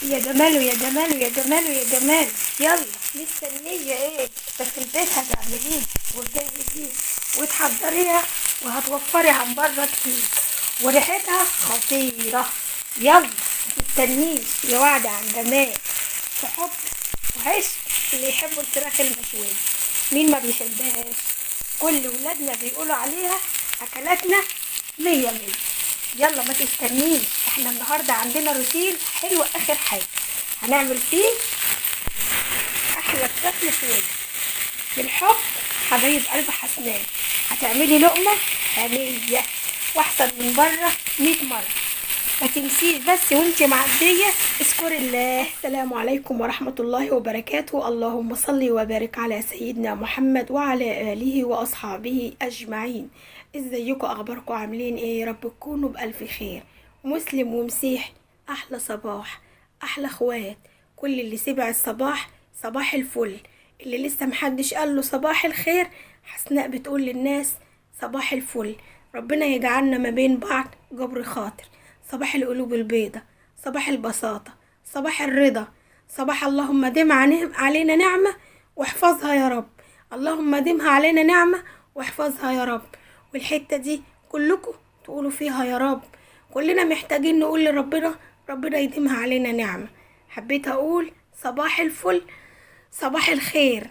يا جماله يا جماله يا جماله يا جماله. يلا مستنية ايه؟ بس البيت هتعمليه وتجهزيه وتحضريها وهتوفري عن بره كتير وريحتها خطيرة. يلا متستنيش يا وعد عن جمال في حب وعشق اللي يحبوا الفراخ المشوية. مين ما بيحبهاش؟ كل ولادنا بيقولوا عليها اكلاتنا مية مية. يلا ما تستنيش، احنا النهارده عندنا روتين حلو اخر حاجة هنعمل فيه احلى فراخ مشوية بالحب. حبايب قلب حسنان، هتعملي لقمة هنيه واحسن من بره 100 مرة. ما تنسيش بس وانت معدية اذكري الله. السلام عليكم ورحمة الله وبركاته. اللهم صل وبارك على سيدنا محمد وعلى آله وأصحابه أجمعين. ازيكم، اخباركم، عاملين ايه؟ يا رب تكونوا بألف خير. مسلم ومسيح، احلى صباح، احلى اخوات. كل اللي سبع الصباح صباح الفل، اللي لسه محدش قال له صباح الخير حسناء بتقول للناس صباح الفل. ربنا يجعلنا ما بين بعض جبر خاطر. صباح القلوب البيضة، صباح البساطة، صباح الرضا، صباح اللهم دم علينا نعمة واحفظها يا رب. اللهم دمها علينا نعمة واحفظها يا رب. والحتة دي كلكم تقولوا فيها يا رب. كلنا محتاجين نقول لربنا ربنا يديمها علينا نعمة. حبيت أقول صباح الفل، صباح الخير،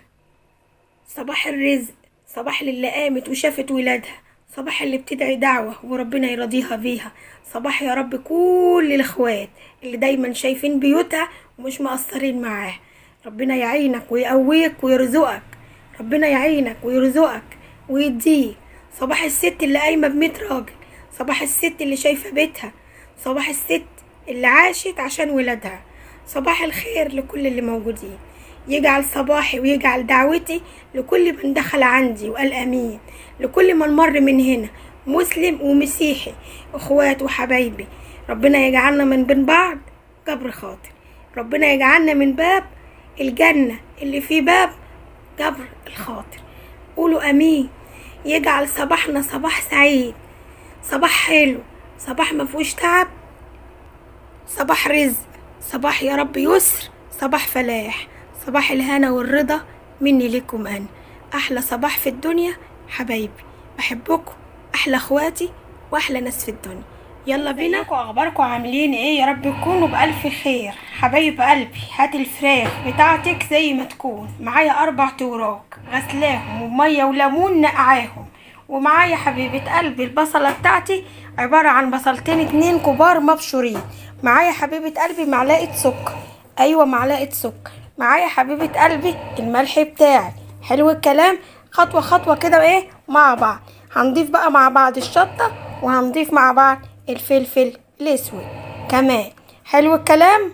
صباح الرزق، صباح للي قامت وشافت ولادها، صباح اللي بتدعي دعوة وربنا يرضيها بيها، صباح يا رب كل الإخوات اللي دايما شايفين بيوتها ومش مقصرين معاها. ربنا يعينك ويقويك ويرزقك، ربنا يعينك ويرزقك ويديك. صباح الست اللي قايمة ب100 راجل، صباح الست اللي شايفة بيتها، صباح الست اللي عاشت عشان ولادها. صباح الخير لكل اللي موجودين. يجعل صباحي ويجعل دعوتي لكل من دخل عندي وقال امين، لكل من مر من هنا مسلم ومسيحي، اخوات وحبايبي. ربنا يجعلنا من بين بعض جبر خاطر، ربنا يجعلنا من باب الجنة اللي فيه باب جبر الخاطر. قولوا امين. يجعل صباحنا صباح سعيد، صباح حلو، صباح ما فيهوش تعب، صباح رزق، صباح يا رب يسر، صباح فلاح، صباح الهنا والرضا مني لكم. انا احلى صباح في الدنيا حبايبي، بحبكم، احلى اخواتي واحلى ناس في الدنيا. يلا بينا. ازيكم، اخباركم، عاملين ايه؟ يا رب تكونوا بالف خير. حبايب قلبي، هات الفراخ بتاعتك زي ما تكون. معايا 4 توراك غسلاهم ومية وليمون نقعاهم، ومعايا حبيبه قلبي البصله بتاعتي عبارة عن بصلتين 2 كبار مبشورين. معايا حبيبه قلبي معلقه سكر، ايوه معلقه سكر. معايا حبيبه قلبي الملح بتاعي. حلو الكلام. خطوة خطوة كده ايه مع بعض. هنضيف بقى مع بعض الشطه، وهنضيف مع بعض الفلفل الاسود كمان. حلو الكلام.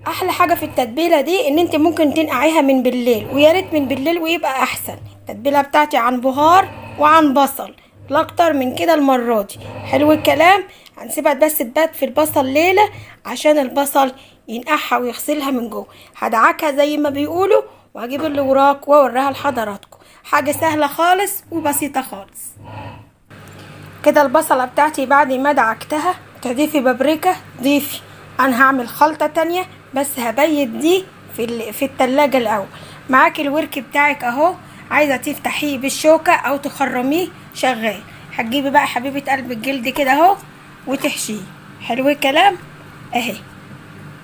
احلى حاجة في التتبيله دي ان انت ممكن تنقعيها من بالليل، ويا ريت من بالليل ويبقى احسن. التتبيله بتاعتي عن بهار وعن بصل، لا اكتر من كده المرة دي. حلو الكلام. هنسيبها بس تبات في البصل ليلة عشان البصل ينقعها ويغسلها من جوه. هدعكها زي ما بيقولوا وهجيب اللي وراك واوريها لحضراتكم. حاجة سهلة خالص وبسيطة خالص كده. البصله بتاعتي بعد ما دعكتها تضيفي بابريكا، ضيفي. انا هعمل خلطه تانية بس هبيت دي في التلاجة الاول. معاكي الورك بتاعك اهو، عايزه تفتحيه بالشوكة او تخرميه شغال. هتجيبي بقى حبيبه قلب الجلد كده اهو وتحشيه. حلو الكلام اهي.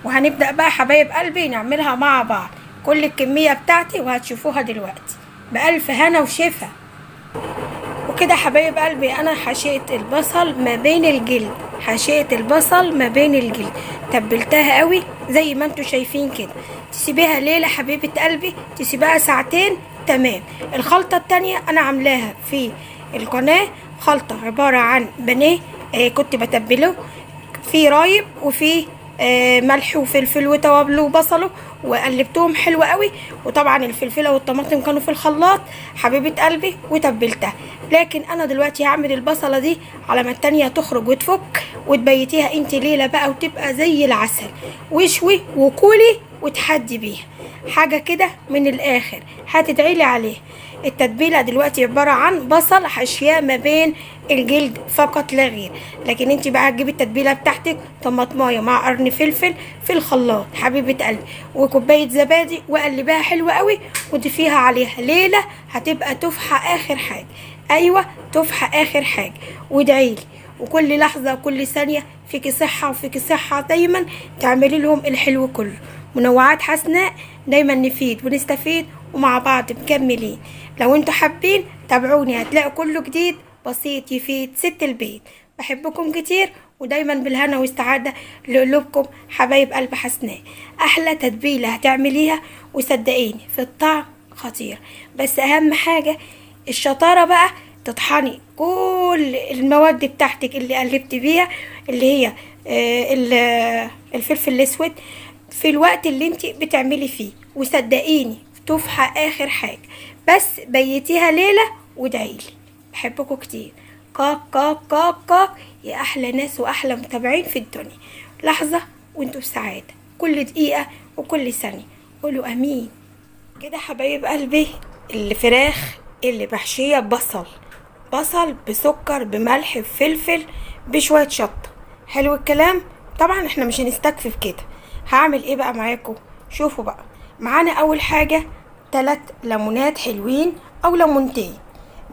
وهنبدا بقى حبايب قلبي نعملها مع بعض كل الكمية بتاعتي، وهتشوفوها دلوقتي بألف هنا وشفا. وكده حبايب قلبي انا حشيت البصل ما بين الجلد، حشيت البصل ما بين الجلد، تبلتها قوي زي ما انتوا شايفين كده. تسيبيها ليلة حبيبه قلبي، تسيبيها ساعتين تمام. الخلطة التانية انا عاملاها في القناة، خلطه عبارة عن بانيه كنت بتبله في رايب وفي ملح وفلفل وتوابل وبصله، وقلبتهم حلو قوي. وطبعا الفلفله والطماطم كانوا في الخلاط حبيبه قلبي وتبلتها. لكن انا دلوقتي هعمل البصله دي على ما التانية تخرج وتفك، وتبيتيها انت ليلة بقى وتبقى زي العسل، واشوي وكولي وتحدي بيها. حاجة كده من الاخر هتدعيلي عليها. التتبيله دلوقتي عبارة عن بصل حشياه ما بين الجلد فقط لا غير. لكن انت بقى هتجيبي التتبيله بتاعتك طماطمايه مع قرن فلفل في الخلاط حبيبه قلبي، وكوبايه زبادي، وقلبيها حلوة قوي وضيفيها عليها. ليلة هتبقى تفحة اخر حاجة. ايوه تفحة اخر حاجة، وادعيلي. وكل لحظة وكل ثانية فيكي صحة وفيكي صحة دايما تعملي لهم الحلو كله. منوعات حسناء دايما نفيد ونستفيد ومع بعض مكملين. لو انتوا حابين تابعوني هتلاقوا كله جديد بسيط يفيد ست البيت. بحبكم كتير ودايما بالهنا والسعادة لقلوبكم حبايب قلب حسناء. احلى تتبيلة هتعمليها وصدقيني في الطعم خطير. بس اهم حاجة الشطارة بقى تطحني كل المواد بتاعتك اللي قلبتي بيها اللي هي الفلفل الاسود في الوقت اللي انت بتعملي فيه، وصدقيني تفحة اخر حاجة. بس بيتيها ليلة وادعيلي. بحبكم كتير. كاك كاك كاك كاك يا احلى ناس واحلى متابعين في الدنيا. لحظة وانتوا بسعادة كل دقيقة وكل ثانية. قولوا امين كده حبايب قلبي. الفراخ اللي محشية بصل، بصل بسكر بملح بفلفل بشوية شطة. حلو الكلام. طبعا احنا مش هنستكفي بكده. هعمل ايه بقى معاكم؟ شوفوا بقى معانا اول حاجة 3 ليمونات حلوين او ليمونتين.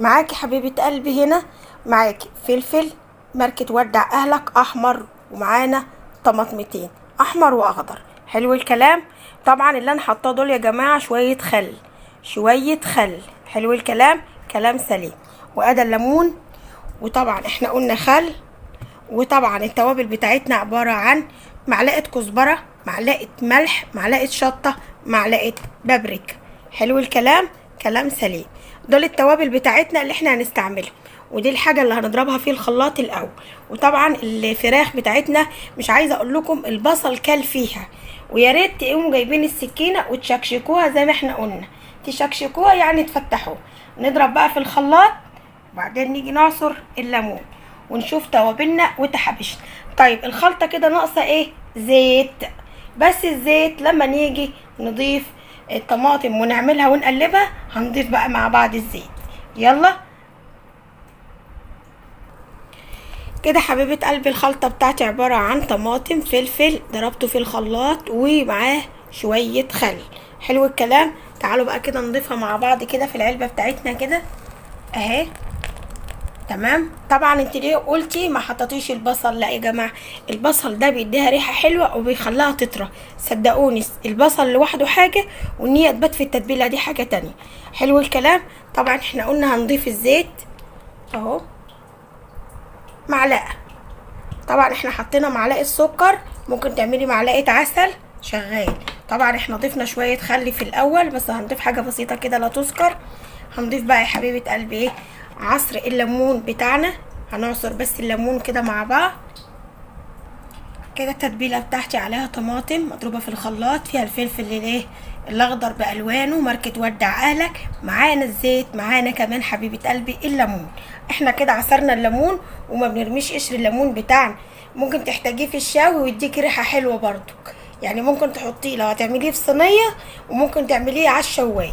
معاكي حبيبة قلبي هنا، معاكي فلفل ماركة ودع اهلك احمر، ومعانا طماطمتين احمر واخضر. حلو الكلام. طبعا اللي انا حاطاه دول يا جماعة شوية خل، شوية خل. حلو الكلام، كلام سليم. وادي الليمون، وطبعا احنا قلنا خل. وطبعا التوابل بتاعتنا عبارة عن معلقة كزبرة، معلقة ملح، معلقة شطة، معلقة بابريكا. حلو الكلام، كلام سليم. دول التوابل بتاعتنا اللي احنا هنستعملها، ودي الحاجة اللي هنضربها في الخلاط الأول. وطبعا الفراخ بتاعتنا مش عايزة اقول لكم البصل كل فيها، ويا ريت تقوموا جايبين السكينة وتشكشكوها زي ما احنا قلنا، تشكشكوها يعني تفتحوها. نضرب بقى في الخلاط، وبعدين نيجي نعصر الليمون ونشوف توابلنا وتحابيشنا. طيب الخلطة كده ناقصة ايه؟ زيت. بس الزيت لما نيجي نضيف الطماطم ونعملها ونقلبها هنضيف بقى مع بعض الزيت. يلا كده حبيبة قلبي الخلطة بتاعتي عبارة عن طماطم فلفل ضربته في الخلاط ومعاه شوية خل. حلو الكلام. تعالوا بقى كده نضيفها مع بعض كده في العلبة بتاعتنا كده اهي. تمام. طبعا انت ليه قلتي ما حطيتيش البصل؟ لا يا جماعة، البصل ده بيديها ريحه حلوة وبيخليها تطرى. صدقوني البصل لوحده حاجة، وان هي تبات في التتبيله دي حاجة تانية. حلو الكلام. طبعا احنا قلنا هنضيف الزيت اهو معلقه. طبعا احنا حطينا معلقه سكر، ممكن تعملي معلقه عسل شغال. طبعا احنا ضفنا شوية خل في الاول، بس هنضيف حاجة بسيطة كده لا تذكر. هنضيف بقى يا حبيبه قلبي ايه؟ عصر الليمون بتاعنا. هنعصر بس الليمون كده مع بعض كده. التتبيله بتاعتي عليها طماطم مضروبة في الخلاط، فيها الفلفل الايه الاخضر بالوانه ماركة ودع اهلك، معانا الزيت، معانا كمان حبيبه قلبي الليمون. احنا كده عصرنا الليمون وما بنرميش قشر الليمون بتاعنا، ممكن تحتاجيه في الشاوي ويديكي ريحه حلوة برضك. يعني ممكن تحطيه لو هتعمليه في صينية، وممكن تعمليه على الشوايه.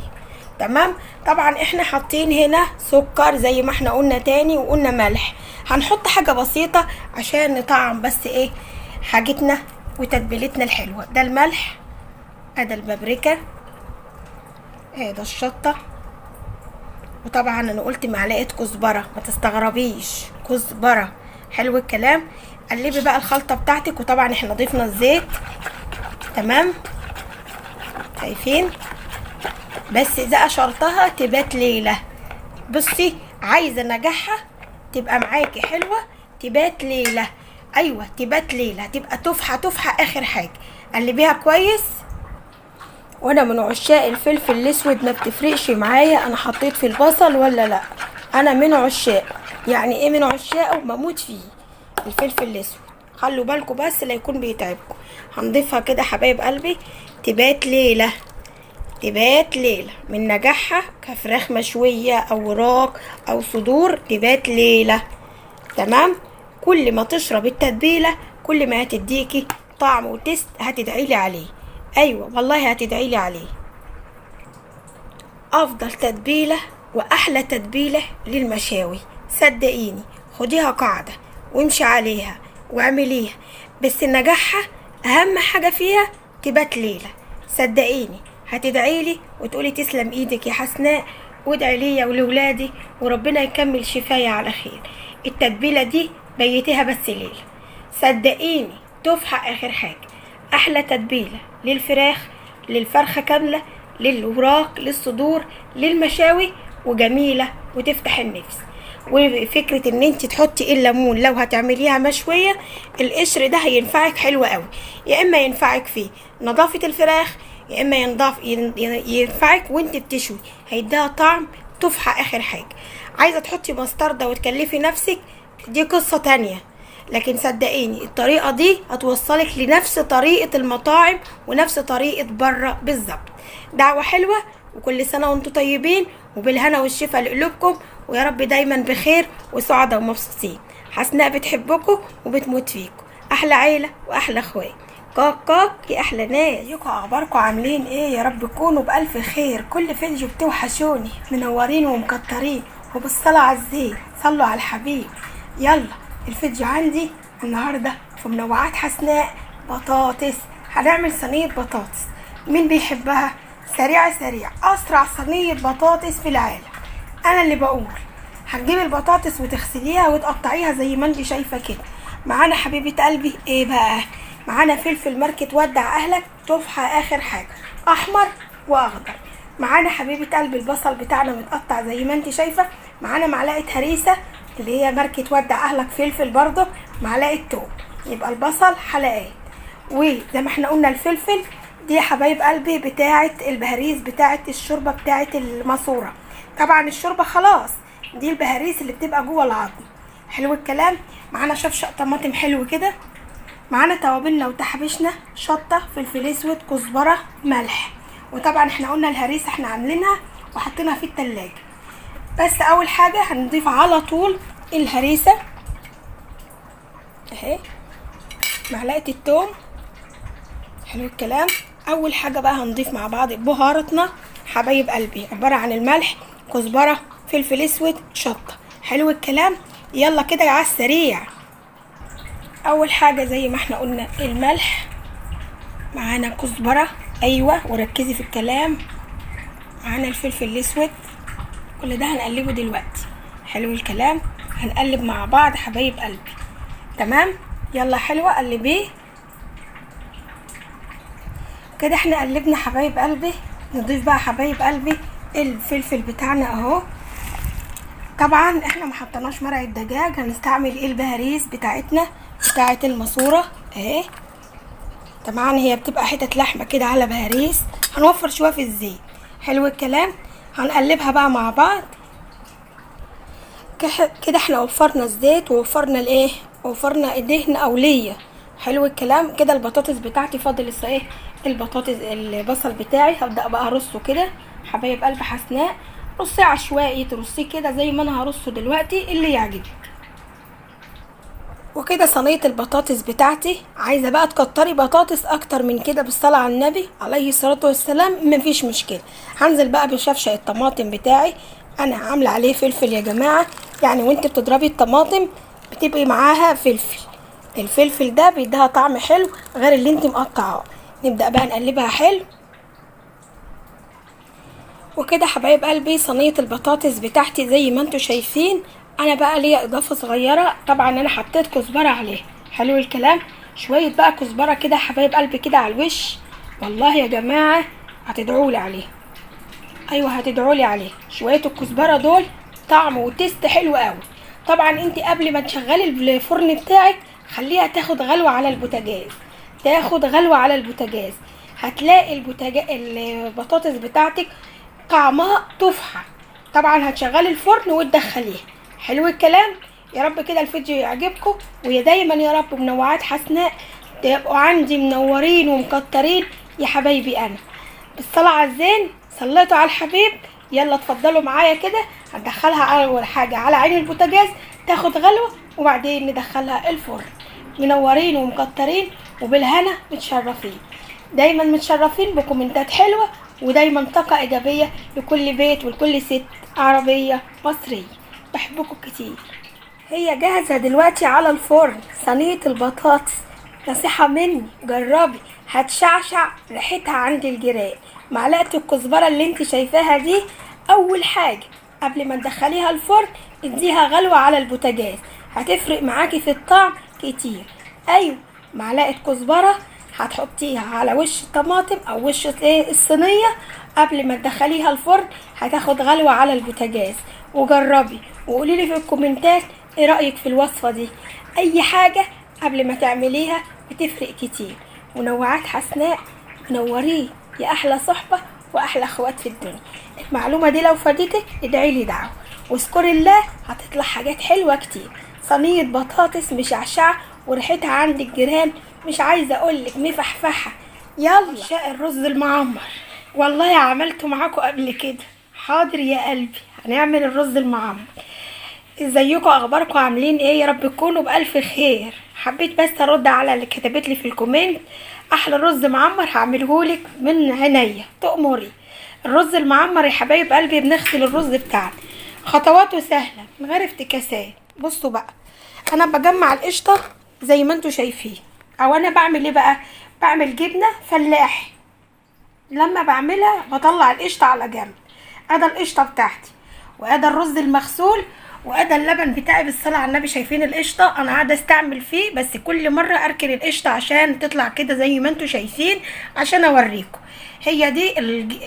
تمام. طبعا احنا حاطين هنا سكر زي ما احنا قلنا تاني، وقلنا ملح. هنحط حاجة بسيطة عشان نطعم بس ايه حاجتنا وتتبيلتنا الحلوة. ده الملح، ادي البابريكا، ادي الشطه، وطبعا انا قلت معلقه كزبره، ما تستغربيش كزبره. حلو الكلام. قلبي بقى الخلطة بتاعتك. وطبعا احنا ضفنا الزيت. تمام. شايفين؟ بس اذا قشرتها تبات ليلة. بصي عايزه نجاحها تبقى معاكي حلوة، تبات ليلة. ايوه تبات ليلة، تبقى تفحة تفحة اخر حاجة. قلبيها كويس. وانا من عشاق الفلفل الاسود، ما بتفرقش معايا انا حطيت في البصل ولا لا، انا من عشاق. يعني ايه من عشاقه؟ بموت فيه الفلفل الاسود. خلوا بالكم بس لا يكون بيتعبكم. هنضيفها كده حبايب قلبي، تبات ليلة، تبات ليلة من نجاحها كفراخ مشوية او وراك او صدور، تبات ليلة. تمام. كل ما تشرب التتبيله كل ما هتديكي طعم وتست، هتدعيلي عليه. ايوه والله هتدعيلي عليه. افضل تتبيله واحلى تتبيله للمشاوي. صدقيني خديها قاعدة وامشي عليها واعمليها، بس نجاحها اهم حاجة فيها تبات ليلة. صدقيني هتدعيلي وتقولي تسلم ايدك يا حسناء، وادعي ليا ولولادي وربنا يكمل شفايا على خير. التتبيله دي بيتيها بس ليلة، صدقيني تفحق اخر حاجة. احلى تتبيله للفراخ، للفرخه كاملة، للوراك، للصدور، للمشاوي، وجميلة وتفتح النفس. وفكره ان انت تحطي الليمون لو هتعمليها مشوية، القشر ده هينفعك حلو قوي، يا اما ينفعك في نظافة الفراخ، يا اما ينفعك وانت بتشوي، هيديها طعم تفحة اخر حاجة. عايزه تحطي مستردة وتكلفي نفسك، دي قصة تانية، لكن صدقيني الطريقة دي هتوصلك لنفس طريقه المطاعم ونفس طريقه بره بالظبط. دعوه حلوة، وكل سنة وانتم طيبين، وبالهنا والشفا لقلوبكم، ويا رب دايما بخير وسعداء ومبسوطين. حسناء بتحبكم وبتموت فيكم، احلى عيله واحلى اخوات. كاك كاك يا احلى ناس. ازيكم، اخباركم، عاملين ايه؟ يا رب تكونوا بالف خير. كل فيديو بتوحشوني، منورين ومكترين، وبالصلاه على الزين، صلوا على الحبيب. يلا الفيديو عندي النهارده في منوعات حسناء بطاطس. هنعمل صينية بطاطس، مين بيحبها؟ سريعة سريع، اسرع صينية بطاطس في العالم. انا اللي بقول هتجيبي البطاطس وتغسليها وتقطعيها زي ما انت شايفه كده. معانا حبيبه قلبي ايه بقى؟ معانا فلفل ماركة ودع اهلك، تفحة اخر حاجة، احمر واخضر. معانا حبيبه قلبي البصل بتاعنا متقطع زي ما انت شايفه. معانا معلقه هريسه اللي هي ماركة ودع اهلك، فلفل برضه، معلقه توم. يبقى البصل حلقات، وزي ما احنا قلنا الفلفل دي حبايب قلبي بتاعه البهاريز بتاعه الشوربة بتاعه الماسورة. طبعا الشوربة خلاص، دي البهاريز اللي بتبقى جوه العظم. حلو الكلام. معانا شفشق طماطم حلو كده، معانا توابلنا وتحبيشنا، شطه، فلفل اسود، كزبره، ملح. وطبعا احنا قلنا الهريسه احنا عاملينها وحطيناها في التلاجة. بس اول حاجة هنضيف على طول الهريسه اهي، معلقه التوم. حلو الكلام. اول حاجة بقى هنضيف مع بعض بهاراتنا حبايب قلبي، عبارة عن الملح، كزبره، فلفل اسود، شطه. حلو الكلام. يلا كده على السريع. اول حاجة زي ما احنا قلنا الملح، معانا كزبره، ايوه وركزي في الكلام، معانا الفلفل الاسود. كل ده هنقلبه دلوقتي. حلو الكلام. هنقلب مع بعض حبايب قلبي. تمام. يلا حلوة، قلبية كده. احنا قلبنا حبايب قلبي. نضيف بقى حبايب قلبي الفلفل بتاعنا اهو. طبعا احنا ما حطيناش مرقه دجاج، هنستعمل ايه؟ البهاريز بتاعتنا بتاعه الماسورة اهي. طبعا هي بتبقى حتت لحمه كده على بهاريز، هنوفر شوية في الزيت. حلو الكلام. هنقلبها بقى مع بعض كده. احنا وفرنا الزيت ووفرنا الايه، وفرنا الدهن اوليه. حلو الكلام كده. البطاطس بتاعتي فاضل لسه ايه؟ البطاطس البصل بتاعي هبدا بقى ارصه كده حبايب قلب حسناء. رصيه عشوائي، ترصيه كده زي ما انا هرصه دلوقتي، اللي يعجبك. وكده صينية البطاطس بتاعتي. عايزه بقى تكتري بطاطس اكتر من كده، بالصلاة على النبي عليه الصلاة والسلام، مفيش مشكلة. هنزل بقى بشفشه الطماطم بتاعي، انا عامله عليه فلفل يا جماعة، يعني وانت بتضربي الطماطم بتبقي معاها فلفل، الفلفل ده بيديها طعم حلو غير اللي انت مقطعاه. نبدا بقى نقلبها حلو. وكده حبايب قلبي صينية البطاطس بتاعتي زي ما انتم شايفين. انا بقى ليا اضافه صغيرة، طبعا انا حطيت كزبره عليها. حلو الكلام. شوية بقى كزبره كده حبايب قلبي كده على الوش. والله يا جماعة هتدعولي عليه، ايوه هتدعولي عليه. شوية الكزبره دول طعم وتيست حلو قوي. طبعا انت قبل ما تشغلي الفرن بتاعك خليها تاخد غلوه على البوتاجاز، تاخد غلوه على البوتاجاز. هتلاقي البطاطس بتاعتك طعمها تفحة. طبعا هتشغلي الفرن وتدخليها. حلو الكلام. يا رب كده الفيديو يعجبكم، ويا دايما يا رب منوعات حسناء تبقوا عندي منورين ومكترين يا حبايبي. انا بالصلاة على الزين، صليتوا على الحبيب. يلا اتفضلوا معايا كده. هندخلها اول حاجة على عين البوتاجاز تاخد غلوه، وبعدين ندخلها الفرن. منورين ومكترين وبالهنا متشرفين، دايما متشرفين بكومنتات حلوة ودايما طاقة ايجابية لكل بيت ولكل ست عربية مصرية. بحبكم كتير. هي جاهزة دلوقتي على الفرن صينية البطاطس. نصيحة مني، جربي، هتشعشع ريحتها عند الجيران. معلقة الكزبرة اللي انت شايفاها دي اول حاجة قبل ما تدخليها الفرن اديها غلوة على البوتاجاز، هتفرق معاكي في الطعم كتير. ايوه، معلقة كزبرة هتحطيها على وش الطماطم او وش الصينية قبل ما تدخليها الفرن، هتاخد غلوة على البوتاجاز. وجربي وقولي لي في الكومنتات ايه رأيك في الوصفة دي. اي حاجة قبل ما تعمليها بتفرق كتير. منوعات حسناء منورين يا احلى صحبة واحلى اخوات في الدنيا. المعلومة دي لو فادتك ادعي لي دعوة واذكري الله، هتطلع حاجات حلوة كتير. صينية بطاطس مشعشعة وريحتها عند الجيران، مش عايزة اقولك مفحفحة. يلا شاء الرز المعمر، والله عملته معاكم قبل كده. حاضر يا قلبي، هنعمل الرز المعمر. ازيكم، اخباركم، عاملين ايه؟ يا رب تكونوا بالف خير. حبيت بس ارد على اللي كتبت لي في ال comment، احلى رز معمر هعملهولك من عينيا، تأمري. الرز المعمر يا حبايب قلبي، بنغسل الرز بتاعنا، خطواته سهلة من غير افتكاسات. بصوا بقى، انا بجمع القشطه زي ما انتوا شايفين، او انا بعمل ايه بقى؟ بعمل جبنه فلاحي. لما بعملها بطلع القشطه على جنب. ادا القشطه بتاعتي، وادا الرز المغسول، وادا اللبن بتاعي بالصلاة على النبي. شايفين القشطه؟ انا قاعدة استعمل فيه، بس كل مرة اركن القشطه عشان تطلع كده زي ما انتوا شايفين، عشان اوريكم. هي دي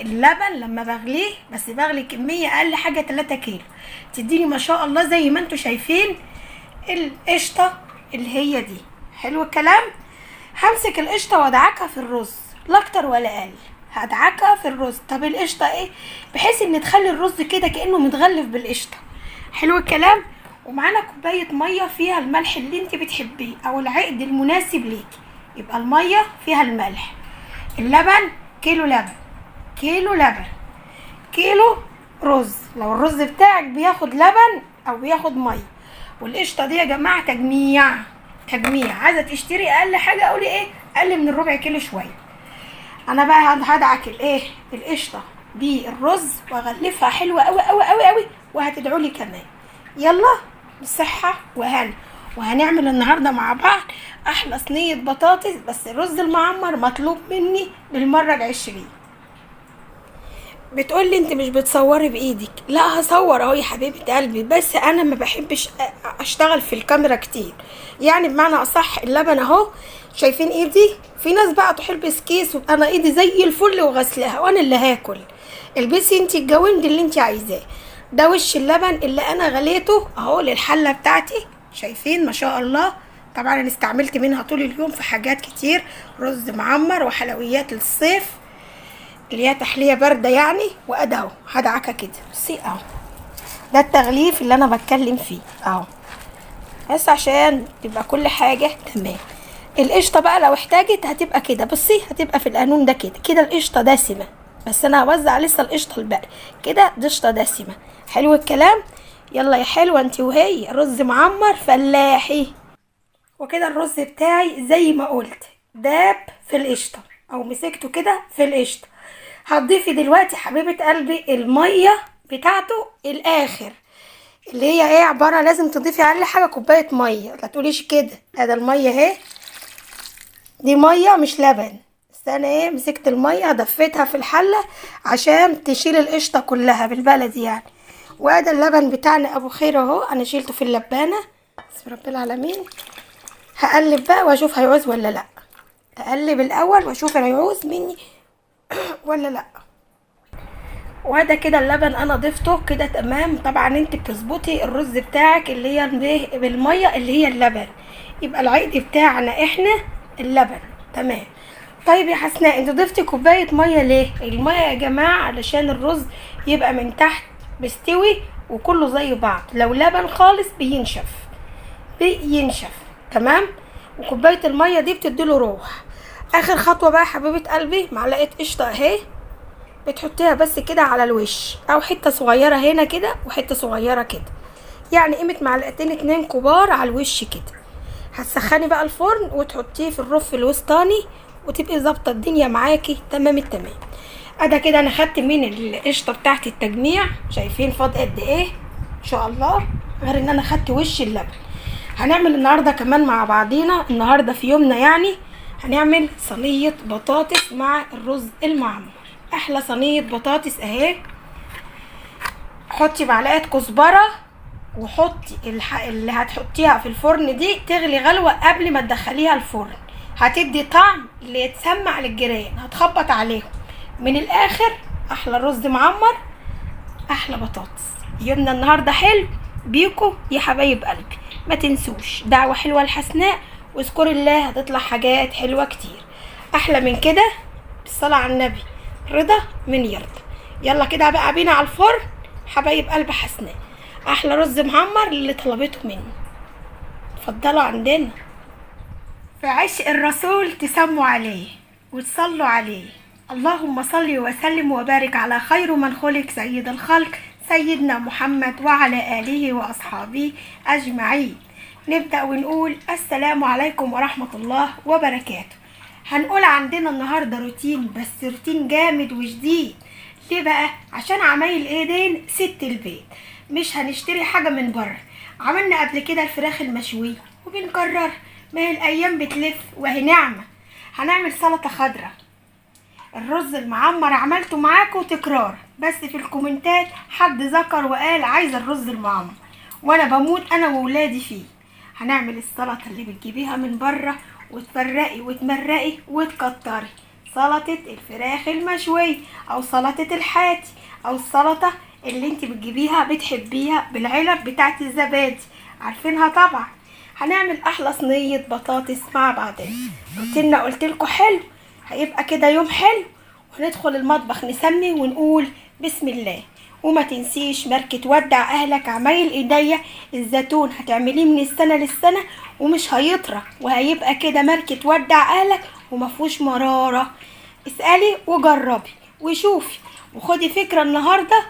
اللبن لما بغليه، بس بغلي كمية اقل حاجة 3 كيلو، تديني ما شاء الله زي ما انتوا شايفين القشطه اللي هي دي. حلو الكلام. همسك القشطه وادعكها في الرز، لا اكتر ولا اقل، هدعكها في الرز. طب القشطه ايه؟ بحيث ان تخلي الرز كده كانه متغلف بالقشطه. حلو الكلام. ومعانا كوباية مية فيها الملح اللي انت بتحبيه او العقد المناسب ليكي، يبقى المية فيها الملح. اللبن كيلو لبن، كيلو لبن، كيلو رز. لو الرز بتاعك بياخد لبن او بياخد مية. والقشطه دي يا جماعة تجميع تجميع، عايزه تشتري اقل حاجة قولي ايه، اقل من الربع كيلو شوية. انا بقى هدعك الايه القشطه بالرز واغلفها حلوة قوي قوي قوي قوي، وهتدعوا لي كمان. يلا بصحة وهنا. وهنعمل النهارده مع بعض احلى صينية بطاطس، بس الرز المعمر مطلوب مني للمرة 20. بتقولي انت مش بتصوري بايدك؟ لا هصور اهو يا حبيبه قلبي، بس انا ما بحبش اشتغل في الكاميرا كتير، يعني بمعنى اصح اللبن اهو، شايفين ايدي؟ في ناس بقى تلبس كيس، وانا ايدي زي الفل وغسلها وانا اللي هاكل. البسي انت الجوند اللي انت عايزاه. ده وش اللبن اللي انا غليته اهو للحله بتاعتي، شايفين ما شاء الله. طبعا انا استعملت منها طول اليوم في حاجات كتير، رز معمر وحلويات للصيف اللي هي تحلية باردة يعني. وادي اهو هدعكها كده، بصي اهو، ده التغليف اللي انا بتكلم فيه اهو، بس عشان تبقى كل حاجة تمام. القشطه بقى لو احتاجت هتبقى كده، بصي هتبقى في القانون ده كده كده. القشطه دسمة، بس انا هوزع لسه القشطه الباقي كده، قشطه دسمة. حلو الكلام. يلا يا حلوة انت وهي، رز معمر فلاحي. وكده الرز بتاعي زي ما قلت داب في القشطه، او مسكته كده في القشطه. هتضيفي دلوقتي حبيبه قلبي المية بتاعته الاخر، اللي هي ايه عبارة، لازم تضيفي اقل حاجة كوباية مية، لا تقوليش كده. ادي المية اهي، دي مية مش لبن، بس انا ايه مسكت المية دفيتها في الحلة عشان تشيل القشطه كلها بالبلدي يعني. وادي اللبن بتاعنا ابو خير اهو، انا شيلته في اللبانه، بسم رب العالمين. هقلب بقى واشوف هيعوز ولا لا، اقلب الاول واشوف هيعوز مني ولا لا. وهذا كده اللبن انا ضفته كده تمام. طبعا انت بتظبطي الرز بتاعك اللي هي بالمية اللي هي اللبن، يبقى العقد بتاعنا احنا اللبن تمام. طيب يا حسناء انت ضفتي كوباية مية ليه؟ المية يا جماعة علشان الرز يبقى من تحت مستوي وكله زي بعض، لو لبن خالص بينشف بينشف تمام. وكوبايه المية دي بتديله روح. اخر خطوة بقى حبيبه قلبي، معلقه قشطه اهي، بتحطيها بس كده على الوش، او حتة صغيرة هنا كده وحتة صغيرة كده، يعني قيمة معلقتين 2 كبار على الوش كده. هتسخني بقى الفرن وتحطيه في الرف الوسطاني وتبقي ظابطة الدنيا معاكي تمام التمام. ادا كده انا خدت من القشطه بتاعت التجميع، شايفين فاض قد ايه ان شاء الله، غير ان انا خدت وش اللبن. هنعمل النهارده كمان مع بعضينا النهارده في يومنا، يعني هنعمل صينية بطاطس مع الرز المعمر. احلى صينية بطاطس اهي. حطي معلقه كزبره، وحطي اللي هتحطيها في الفرن دي تغلي غلوه قبل ما تدخليها الفرن، هتدي طعم اللي يتسمع للجيران، هتخبط عليهم. من الاخر احلى رز معمر، احلى بطاطس. يومنا النهارده حلو بيكو يا حبايب قلبي. ما تنسوش دعوه حلوة الحسناء، واذكري الله هتطلع حاجات حلوة كتير احلى من كده. بالصلاة على النبي، رضا من يرضى. يلا كده بقى بينا على الفرن حبايب قلب حسناء، احلى رز معمر اللي طلبته مني. اتفضلوا عندنا. في عشق الرسول تسموا عليه وتصلوا عليه. اللهم صل وسلم وبارك على خير من خلق سيد الخلق سيدنا محمد وعلى آله وأصحابه أجمعين. نبدأ ونقول السلام عليكم ورحمة الله وبركاته. هنقول عندنا النهاردة روتين، بس روتين جامد وجديد. ليه بقى؟ عشان عمايل ايدين ست البيت، مش هنشتري حاجة من بره. عملنا قبل كده الفراخ المشوية وبنكرر، ما هي الأيام بتلف وهي نعمة. هنعمل سلطة خضراء. الرز المعمر عملته معاكم تكرار، بس في الكومنتات حد ذكر وقال عايز الرز المعمر، وانا بموت انا وولادي فيه. هنعمل السلطة اللي بتجيبيها من بره وتفرقي وتمرقي وتكتري، سلطة الفراخ المشوية او سلطة الحاتي او السلطة اللي انت بتجيبيها بتحبيها بالعلب بتاعت الزبادي، عارفينها طبعا. هنعمل احلى صينية بطاطس مع بعضنا. روتيننا قلتلكوا حلو، هيبقى كده يوم حلو. وهندخل المطبخ نسمي ونقول بسم الله. وما تنسيش ماركة ودع اهلك عمايل ايديا. الزيتون هتعمليه من السنة للسنة ومش هيطرى، وهيبقى كده ماركة ودع اهلك ومفهوش مرارة. اسألي وجربي وشوفي وخدي فكرة النهاردة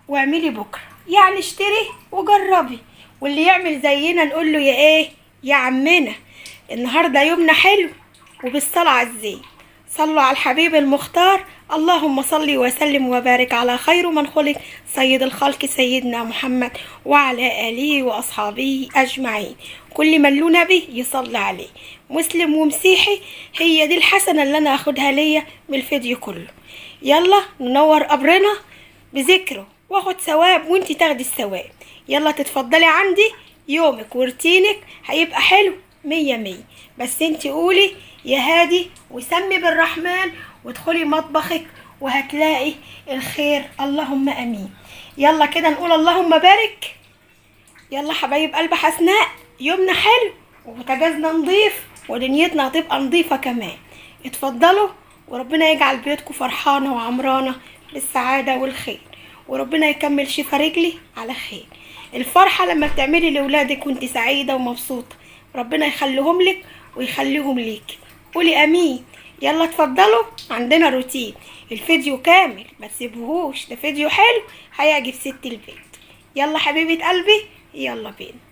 واعملي بكرة، يعني اشتري وجربي. واللي يعمل زينا نقول له يا ايه يا عمنا. النهاردة يومنا حلو وبالصلاة على الزين. صلوا على الحبيب المختار. اللهم صل وسلم وبارك على خير من خلق سيد الخلق سيدنا محمد وعلى آله وأصحابه أجمعين. كل من له نبي يصلي عليه، مسلم ومسيحي. هي دي الحسنة اللي أنا أخدها ليا من الفيديو كله. يلا ننور قبرنا بذكره واخد ثواب وانتي تاخدي الثواب. يلا تتفضلي عندي، يومك وروتينك هيبقى حلو مية مية. بس انتي قولي يا هادي وسمي بالرحمن وادخلي مطبخك وهتلاقي الخير، اللهم امين. يلا كده نقول اللهم بارك. يلا حبايب قلب حسناء، يومنا حلو وبوتاجازنا نضيف ودنيتنا هتبقى نضيفة كمان. اتفضلوا وربنا يجعل بيوتكم فرحانة وعمرانة بالسعادة والخير، وربنا يكمل شفا رجلي على خير. الفرحة لما بتعملي لولادك وانت سعيدة ومبسوطة، ربنا يخليهم لك ويخليهم ليك. قولي امين. يلا اتفضلوا عندنا روتين، الفيديو كامل ما تسيبوهوش، ده فيديو حلو هيعجب ست البيت. يلا حبيبة قلبي، يلا بينا.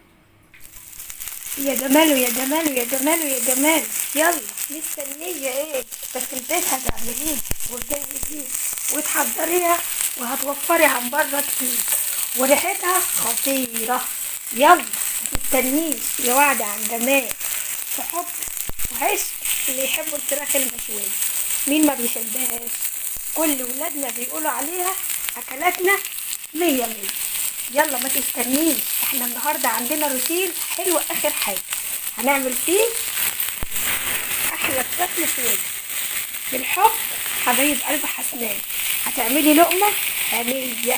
يا جماله يا جماله يا جماله يا جماله. يلا مستنيه ايه؟ بس البيت هتعمليه وتجهزيه وتحضريها وهتوفري عن بره كتير وريحتها خطيرة. يلا ما تستنيش يا وعد عن جمال في حب وعشق اللي يحبوا الفراخ المشويه. مين ما بيحبهاش؟ كل ولادنا بيقولوا عليها اكلاتنا مية مية. يلا ما تستنيش، احنا النهارده عندنا روتين حلو اخر حاجة هنعمل فيه احلى فراخ مشوية بالحب حبايب قلب حسنان. هتعملي لقمة هنيه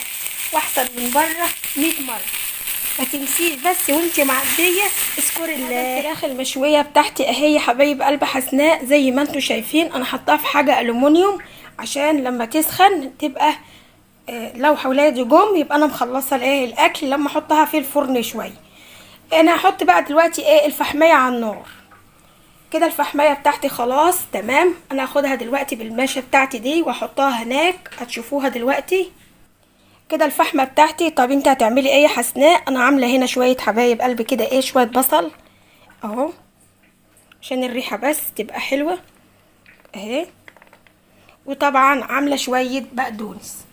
واحسن من بره 100 مرة. ما تنسيش بس وانت معدية اذكري الله. الفراخ المشويه بتاعتي اهي يا حبايب قلب حسناء، زي ما انتم شايفين انا حطاها في حاجة الومنيوم عشان لما تسخن تبقى لو ولادي جم يبقى انا مخلصة الايه الاكل لما احطها في الفرن شوية. انا هحط بقى دلوقتي ايه الفحميه على النار كده. الفحميه بتاعتي خلاص تمام، انا هاخدها دلوقتي بالماشه بتاعتي دي واحطها هناك، هتشوفوها دلوقتي كده الفحمه بتاعتي. طب انت هتعملي ايه يا حسناء؟ انا عامله هنا شوية حبايب قلب كده ايه شوية بصل اهو عشان الريحة بس تبقى حلوة اهي، وطبعا عامله شوية بقدونس.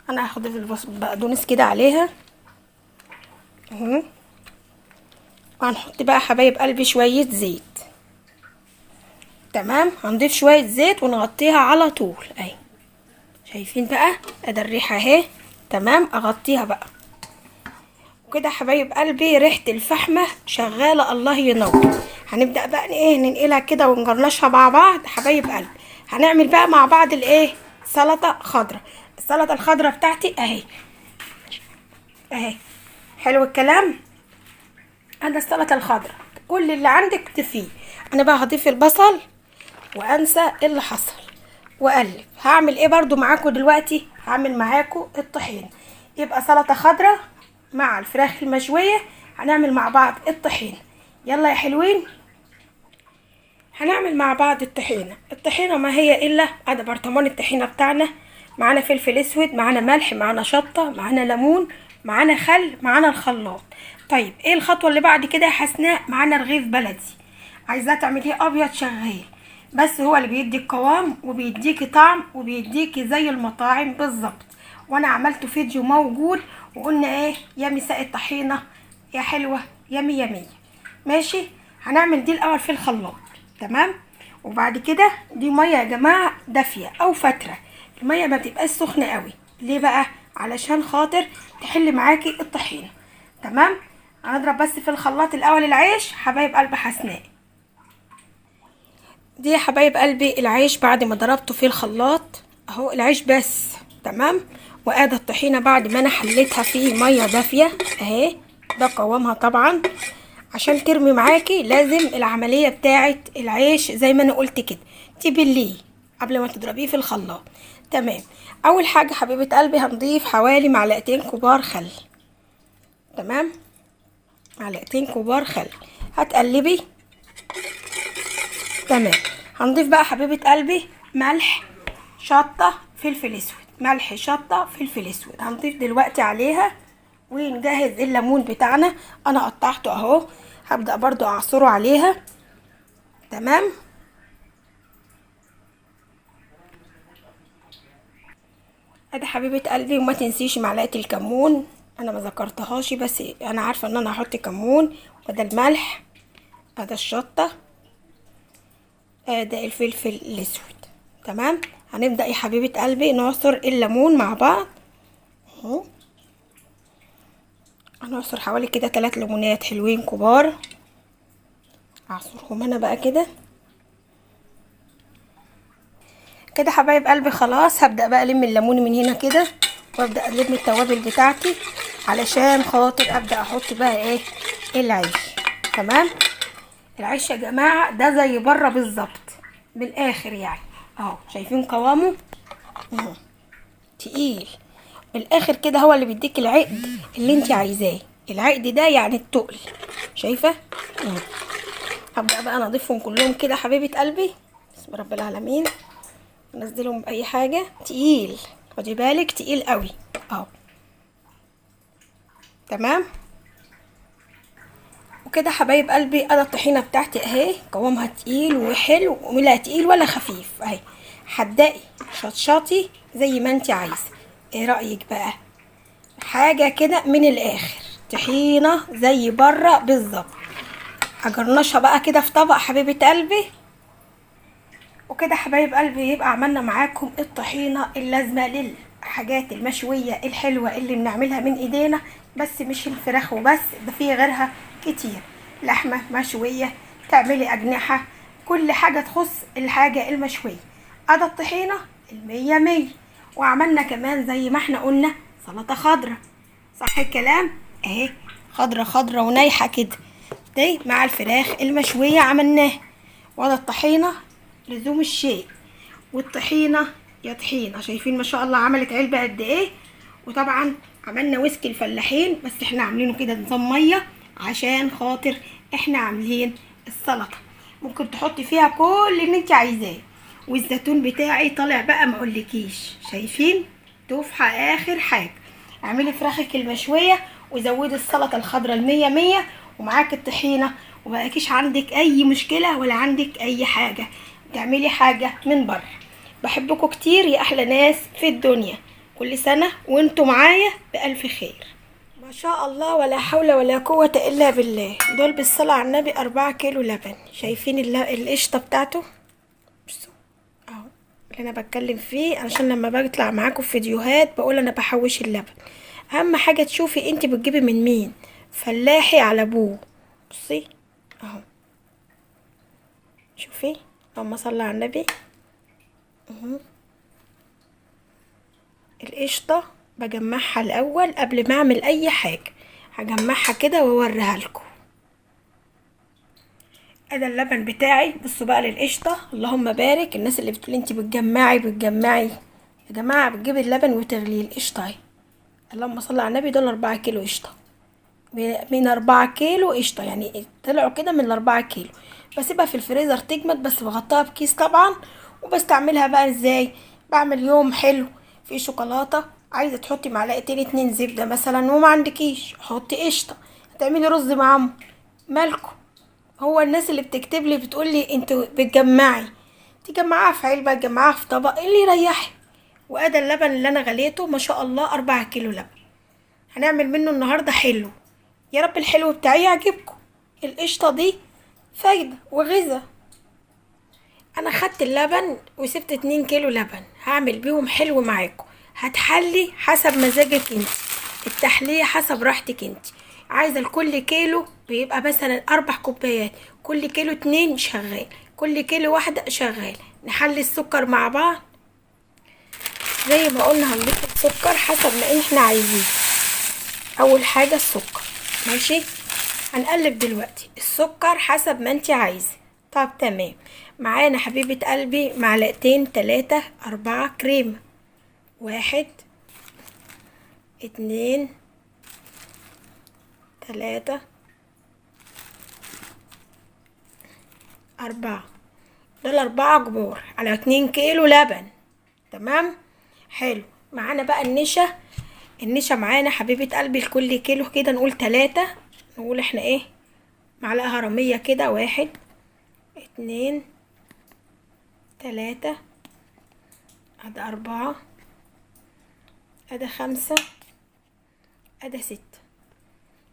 انا هاخد البقدونس كده عليها اهو. وهنحط بقى حبايب قلبي شوية زيت. تمام، هنضيف شوية زيت ونغطيها على طول اهي. شايفين بقى ادي الريحة اهي. تمام، اغطيها بقى وكده حبايب قلبي. ريحه الفحمه شغالة، الله ينور. هنبدا بقى ايه، ننقلها كده ونجرنشها مع بعض حبايب قلبي. هنعمل بقى مع بعض الايه، سلطة خضراء. السلطة الخضراء بتاعتي اهي اهي. حلو الكلام. انا السلطة الخضراء كل اللي عندك تفيه. انا بقى هضيف البصل وانسى اللي حصل واقلب. هعمل ايه برضو معاكم دلوقتي؟ هعمل معاكم الطحين. يبقى سلطة خضراء مع الفراخ المشويه، هنعمل مع بعض الطحين. يلا يا حلوين، هنعمل مع بعض الطحينه. الطحينه ما هي الا ادي برطمان الطحينه بتاعنا. معانا فلفل اسود، معانا ملح، معانا شطه، معانا ليمون، معانا خل، معانا الخلاط. طيب ايه الخطوة اللي بعد كده يا حسناء؟ معانا رغيف بلدي، عايزاه تعمليه ابيض شغال، بس هو اللي بيدي القوام وبيديكي طعم وبيديكي زي المطاعم بالظبط. وانا عملت فيديو موجود وقلنا ايه، يا مساء الطحينه يا حلوة يا مية مية. ماشي، هنعمل دي الاول في الخلاط. تمام، وبعد كده دي مية يا جماعة دافيه او فترة، المية ما بتبقاش سخنة قوي. ليه بقى؟ علشان خاطر تحل معاكي الطحينه. تمام، هنضرب بس في الخلاط الاول العيش حبايب قلب حسناء. دي يا حبايب قلبي العيش بعد ما ضربته في الخلاط اهو، العيش بس. تمام، وادي الطحينه بعد ما انا حليتها في مية دافيه اهي، ده قوامها. طبعا عشان ترمي معاكي لازم العملية بتاعه العيش زي ما انا قلت كده تبليه قبل ما تضربيه في الخلاط. تمام، اول حاجة حبيبه قلبي هنضيف حوالي معلقتين كبار خل. تمام، معلقتين كبار خل، هتقلبي. تمام، هنضيف بقى حبيبه قلبي ملح، شطه، فلفل اسود. ملح، شطه، فلفل اسود هنضيف دلوقتي عليها. ونجهز الليمون بتاعنا، انا قطعته اهو، هبدأ برضو اعصره عليها. تمام، ادي حبيبه قلبي. وما تنسيش معلقه الكمون، انا ما ذكرتهاش بس انا عارفه ان انا هحط كمون وده الملح، ادي الشطه، ادي الفلفل الاسود. تمام، هنبدا يا حبيبه قلبي نعصر الليمون مع بعض اهو. هنعصر حوالي كده 3 ليمونات حلوين كبار، اعصرهم انا بقى كده كده حبايب قلبي. خلاص هبدا بقى الم الليمون من هنا كده، وابدا الم التوابل بتاعتي علشان خاطر ابدا احط بقى ايه العيش. تمام، العيش يا جماعة ده زي بره بالظبط من الاخر يعني اهو، شايفين قوامه اهو تقيل من الاخر كده، هو اللي بيديك العقد اللي انت عايزاه. العقد ده يعني التقل، شايفه اهو. هبدا بقى انا اضيفهم كلهم كده حبيبه قلبي، بسم رب العالمين. انزلهم باي حاجة تقيل، خدي بالك تقيل قوي اهو. تمام، وكده حبايب قلبي انا الطحينه بتاعتي اهي، قوامها تقيل وحلو، ولا تقيل ولا خفيف اهي، حدقي شطشطي زي ما انت عايزه. ايه رايك بقى؟ حاجة كده من الاخر، طحينه زي بره بالظبط. هجرنشها بقى كده في طبق حبيبه قلبي. وكده حبايب قلبي يبقى عملنا معاكم الطحينه اللازمة للحاجات المشويه الحلوة اللي بنعملها من ايدينا، بس مش الفراخ وبس، ده في غيرها كتير، لحمه مشوية، تعملي اجنحة، كل حاجة تخص الحاجة المشويه. ادي الطحينه المية مية. وعملنا كمان زي ما احنا قلنا سلطة خضراء، صح الكلام اهي، خضرة خضرة ونايحه كده دي مع الفراخ المشويه عملناها. وادي الطحينه لزوم الشيء، والطحينه يا طحينه، شايفين ما شاء الله عملت علبة قد ايه. وطبعا عملنا ويسكي الفلاحين، بس احنا عاملينه كده نظام مية عشان خاطر احنا عاملين السلطة، ممكن تحطي فيها كل اللي انت عايزاه. والزيتون بتاعي طالع بقى ما اقولكيش، شايفين تفحة اخر حاجة. اعملي فراخك المشويه وزودي السلطة الخضراء المية مية، ومعاك الطحينه، ومبقاكيش عندك اي مشكلة ولا عندك اي حاجة تعملي حاجة من بره. بحبكم كتير يا احلى ناس في الدنيا. كل سنة وانتم معايا بألف خير. ما شاء الله ولا حول ولا قوة الا بالله. دول بالصلاة على النبي 4 كيلو لبن. شايفين القشطة بتاعته؟ بصوا اهو اللي انا بتكلم فيه، عشان لما بطلع معاكم في فيديوهات بقول انا بحوش اللبن. اهم حاجة تشوفي انت بتجيبي من مين، فلاحي على ابوه. بصي اهو، شوفي، اللهم صل على النبي. القشطة بجمعها الاول قبل ما اعمل اي حاجة، هجمعها كده واوريها لكم. ادي اللبن بتاعي. بصوا بقى للقشطة، اللهم بارك. الناس اللي بتقول انت بتجمعي بتجمعي، يا جماعة بتجيبي اللبن وتغليه. القشطة اهي، اللهم صل على النبي. دول 4 كيلو قشطة، من 4 كيلو قشطة، يعني طلعوا كده من 4 كيلو. بسيبها في الفريزر تجمد، بس بغطيها بكيس طبعا. وبستعملها بقى ازاي؟ بعمل يوم حلو في شوكولاتة، عايزة تحطي معلقتين 2 زبدة مثلا وما عندكيش، حطي قشطة. هتعملي رز معمر، مالكم؟ هو الناس اللي بتكتب لي بتقول لي انتوا بتجمعي، تجمعها في علبة، تجمعها في طبق، اللي يريحك. وادي اللبن اللي انا غليته ما شاء الله 4 كيلو لبن. هنعمل منه النهارده حلو، يا رب الحلو بتاعي يعجبكم. القشطة دي فايدة وغذاء. انا خدت اللبن وسبت 2 كيلو لبن، هعمل بيهم حلو معاكم. هتحلي حسب مزاجك انت، التحلية حسب راحتك انت. عايزة لكل كيلو بيبقى مثلا 4 كوبايات، كل كيلو 2 شغال، كل كيلو 1 شغال. نحلي السكر مع بعض زي ما قلنا، هنضيف السكر حسب ما احنا عايزين. اول حاجة السكر، ماشي. هنقلب دلوقتي السكر حسب ما انت عايزة. طب تمام. معانا حبيبة قلبي معلقتين 3 4 كريمة، 1 2 3 4، دول 4 كبار على 2 كيلو لبن. تمام، حلو. معانا بقى النشا. النشا معانا حبيبة قلبي لكل كيلو كده نقول 3، نقول احنا ايه، معلقة هرمية كده، 1 2 3، ادي 4، ادي 5، ادي 6.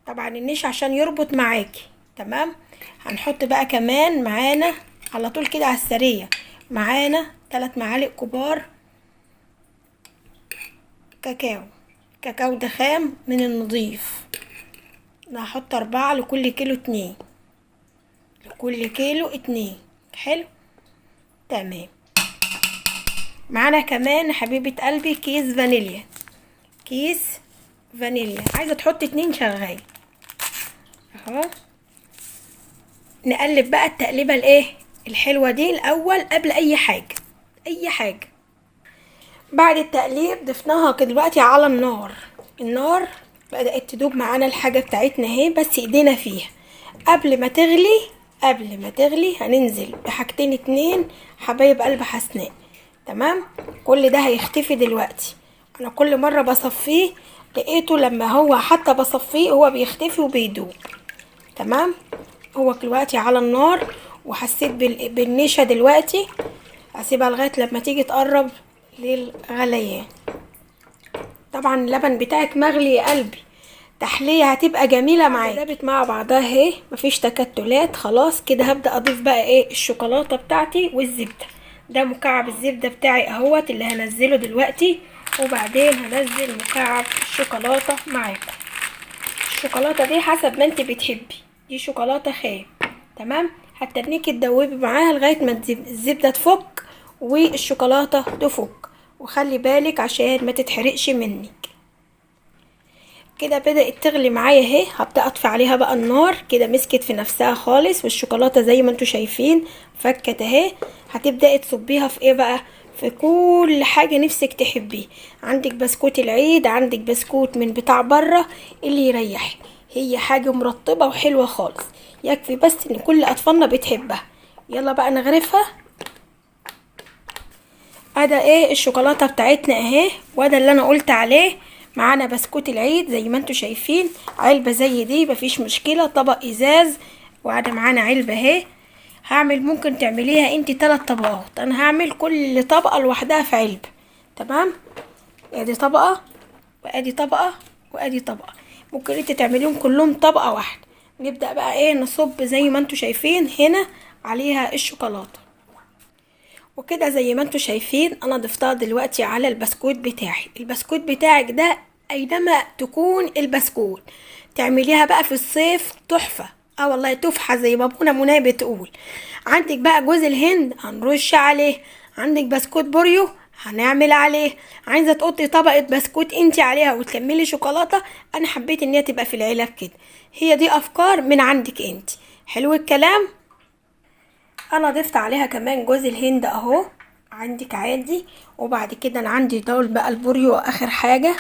طبعا النشا عشان يربط معاكي. تمام. هنحط بقى كمان معانا على طول كده على السريع، معانا 3 معالق كبار كاكاو. كاكاو ده خام من النظيف. انا هحط 4 لكل كيلو 2، لكل كيلو 2. حلو، تمام. معانا كمان حبيبة قلبي كيس فانيليا، كيس فانيليا، عايزة تحط 2 شغال اهو. نقلب بقى التقليبة الايه الحلوة دي الاول قبل اي حاجة، اي حاجة. بعد التقليب ضفناها دلوقتي على النار. النار بدأت تدوب معانا الحاجة بتاعتنا اهي، بس ايدينا فيها. قبل ما تغلي، قبل ما تغلي هننزل بحاجتين 2 حبايب قلب حسناء. تمام. كل ده هيختفي دلوقتي. انا كل مرة بصفيه لقيته لما هو حتى بصفيه هو بيختفي وبيدوب. تمام. هو دلوقتي على النار وحسيت بالنشا دلوقتي. هسيبها لغاية لما تيجي تقرب للغليان. طبعا اللبن بتاعك مغلي يا قلبي، تحلية هتبقى جميلة معاك. دابت مع بعضها اهي، مفيش تكتلات. خلاص كده هبدأ اضيف بقى ايه الشوكولاتة بتاعتي والزبدة. ده مكعب الزبدة بتاعي اهوت اللي هنزله دلوقتي، وبعدين هنزل مكعب الشوكولاتة معاكم. الشوكولاتة دي حسب ما انت بتحبي، دي شوكولاتة خام. تمام. هتنيكي تدوبي معاها لغاية ما الزبدة تفك والشوكولاتة تفك، وخلي بالك عشان ما تتحرقش منك. كده بدأت تغلي معايا اهي. هبدأ اطفي عليها بقى النار. كده مسكت في نفسها خالص، والشوكولاتة زي ما انتوا شايفين فكت اهي. هتبدأي تصبيها في ايه بقى؟ في كل حاجة نفسك تحبيه. عندك بسكوت العيد، عندك بسكوت من بتاع بره، اللي يريحك. هي حاجة مرطبة وحلوة خالص، يكفي بس ان كل اطفالنا بتحبها. يلا بقى نغرفها. ادا ايه الشوكولاتة بتاعتنا اهي، وده اللي انا قلت عليه. معانا بسكوت العيد زي ما انتوا شايفين، علبة زي دي مفيش مشكلة، طبق ازاز، وعدا معانا علبة اهي. هعمل ممكن تعمليها انت 3 طبقات، انا هعمل كل طبقة لوحدها في علبة. تمام، ادي طبقة وادي طبقة وادي طبقة، ممكن انت تعمليهم كلهم طبقة واحدة. نبدأ بقى ايه، نصب زي ما انتوا شايفين هنا عليها الشوكولاتة. وكده زي ما انتوا شايفين انا ضفتها دلوقتي على البسكوت بتاعي. البسكوت بتاعك ده اينما تكون البسكوت تعمليها بقى في الصيف تحفة، والله تحفة زي ما ابونا منى بتقول. عندك بقى جوز الهند هنرش عليه، عندك بسكوت بوريو هنعمل عليه، عايزة تقطي طبقة بسكوت انتي عليها وتكملي شوكولاتة. انا حبيت ان هي تبقى في العلب كده، هي دي افكار من عندك انتي. حلو الكلام. انا ضفت عليها كمان جوز الهند اهو عندك عادي. وبعد كده انا عندي دول بقى البوريو اخر حاجة.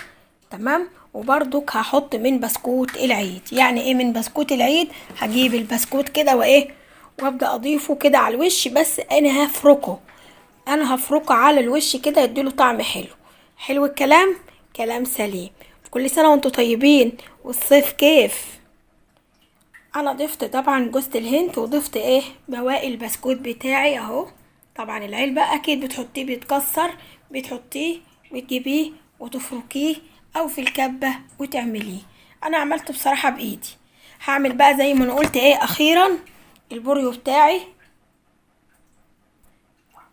تمام، وبرضك هحط من بسكوت العيد. يعني ايه من بسكوت العيد؟ هجيب البسكوت كده وايه، وابدا اضيفه كده على الوش، بس انا هفركه، انا هفركه على الوش كده يديله طعم حلو. حلو الكلام، كلام سليم. كل سنة وانتم طيبين، والصيف كيف. انا ضفت طبعا جوزة الهند، وضفت ايه بواقي البسكوت بتاعي اهو. طبعا العلبة اكيد بتحطيه بيتكسر، بتحطيه وتجيبيه وتفركيه او في الكبة وتعمليه. انا عملته بصراحة بايدي. هعمل بقى زي ما انا قلت ايه اخيرا البوريو بتاعي.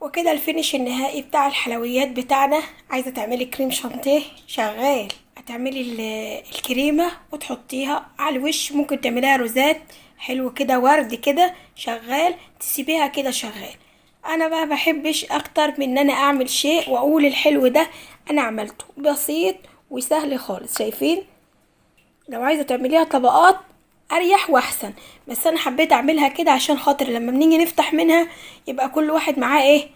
وكده ال finish النهائي بتاع الحلويات بتاعنا. عايزة تعملي كريم شانتيه شغال، هتعملي الكريمة وتحطيها على الوش، ممكن تعمليها روزات حلو كده، ورد كده شغال، تسيبيها كده شغال. انا بقى بحبش اكتر من ان انا اعمل شيء واقول الحلو ده انا عملته، بسيط وسهل خالص. شايفين؟ لو عايزة تعمليها طبقات اريح واحسن، بس انا حبيت اعملها كده عشان خاطر لما بنيجي نفتح منها يبقى كل واحد معاه ايه،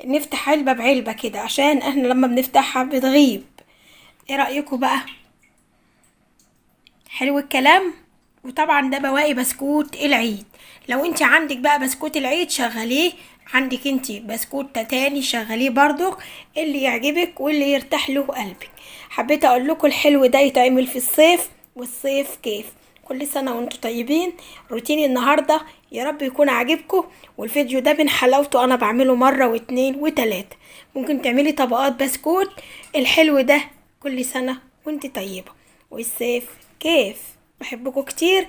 نفتح علبة بعلبة كده، عشان احنا لما بنفتحها بتغيب. ايه رأيكم بقى؟ حلو الكلام. وطبعا ده بواقي بسكوت العيد. لو انت عندك بقى بسكوت العيد شغليه، عندك انت بسكوت تاني شغليه برضو، اللي يعجبك واللي يرتاح له قلبك. حبيت اقول لكم الحلو ده يتعمل في الصيف، والصيف كيف. كل سنة وانتم طيبين. روتيني النهاردة يا رب يكون عاجبكم، والفيديو ده من حلاوته انا بعمله مرة واتنين وتلاتة. ممكن تعملي طبقات بسكوت الحلو ده. كل سنة وانت طيبة، والصيف كيف. بحبكم كتير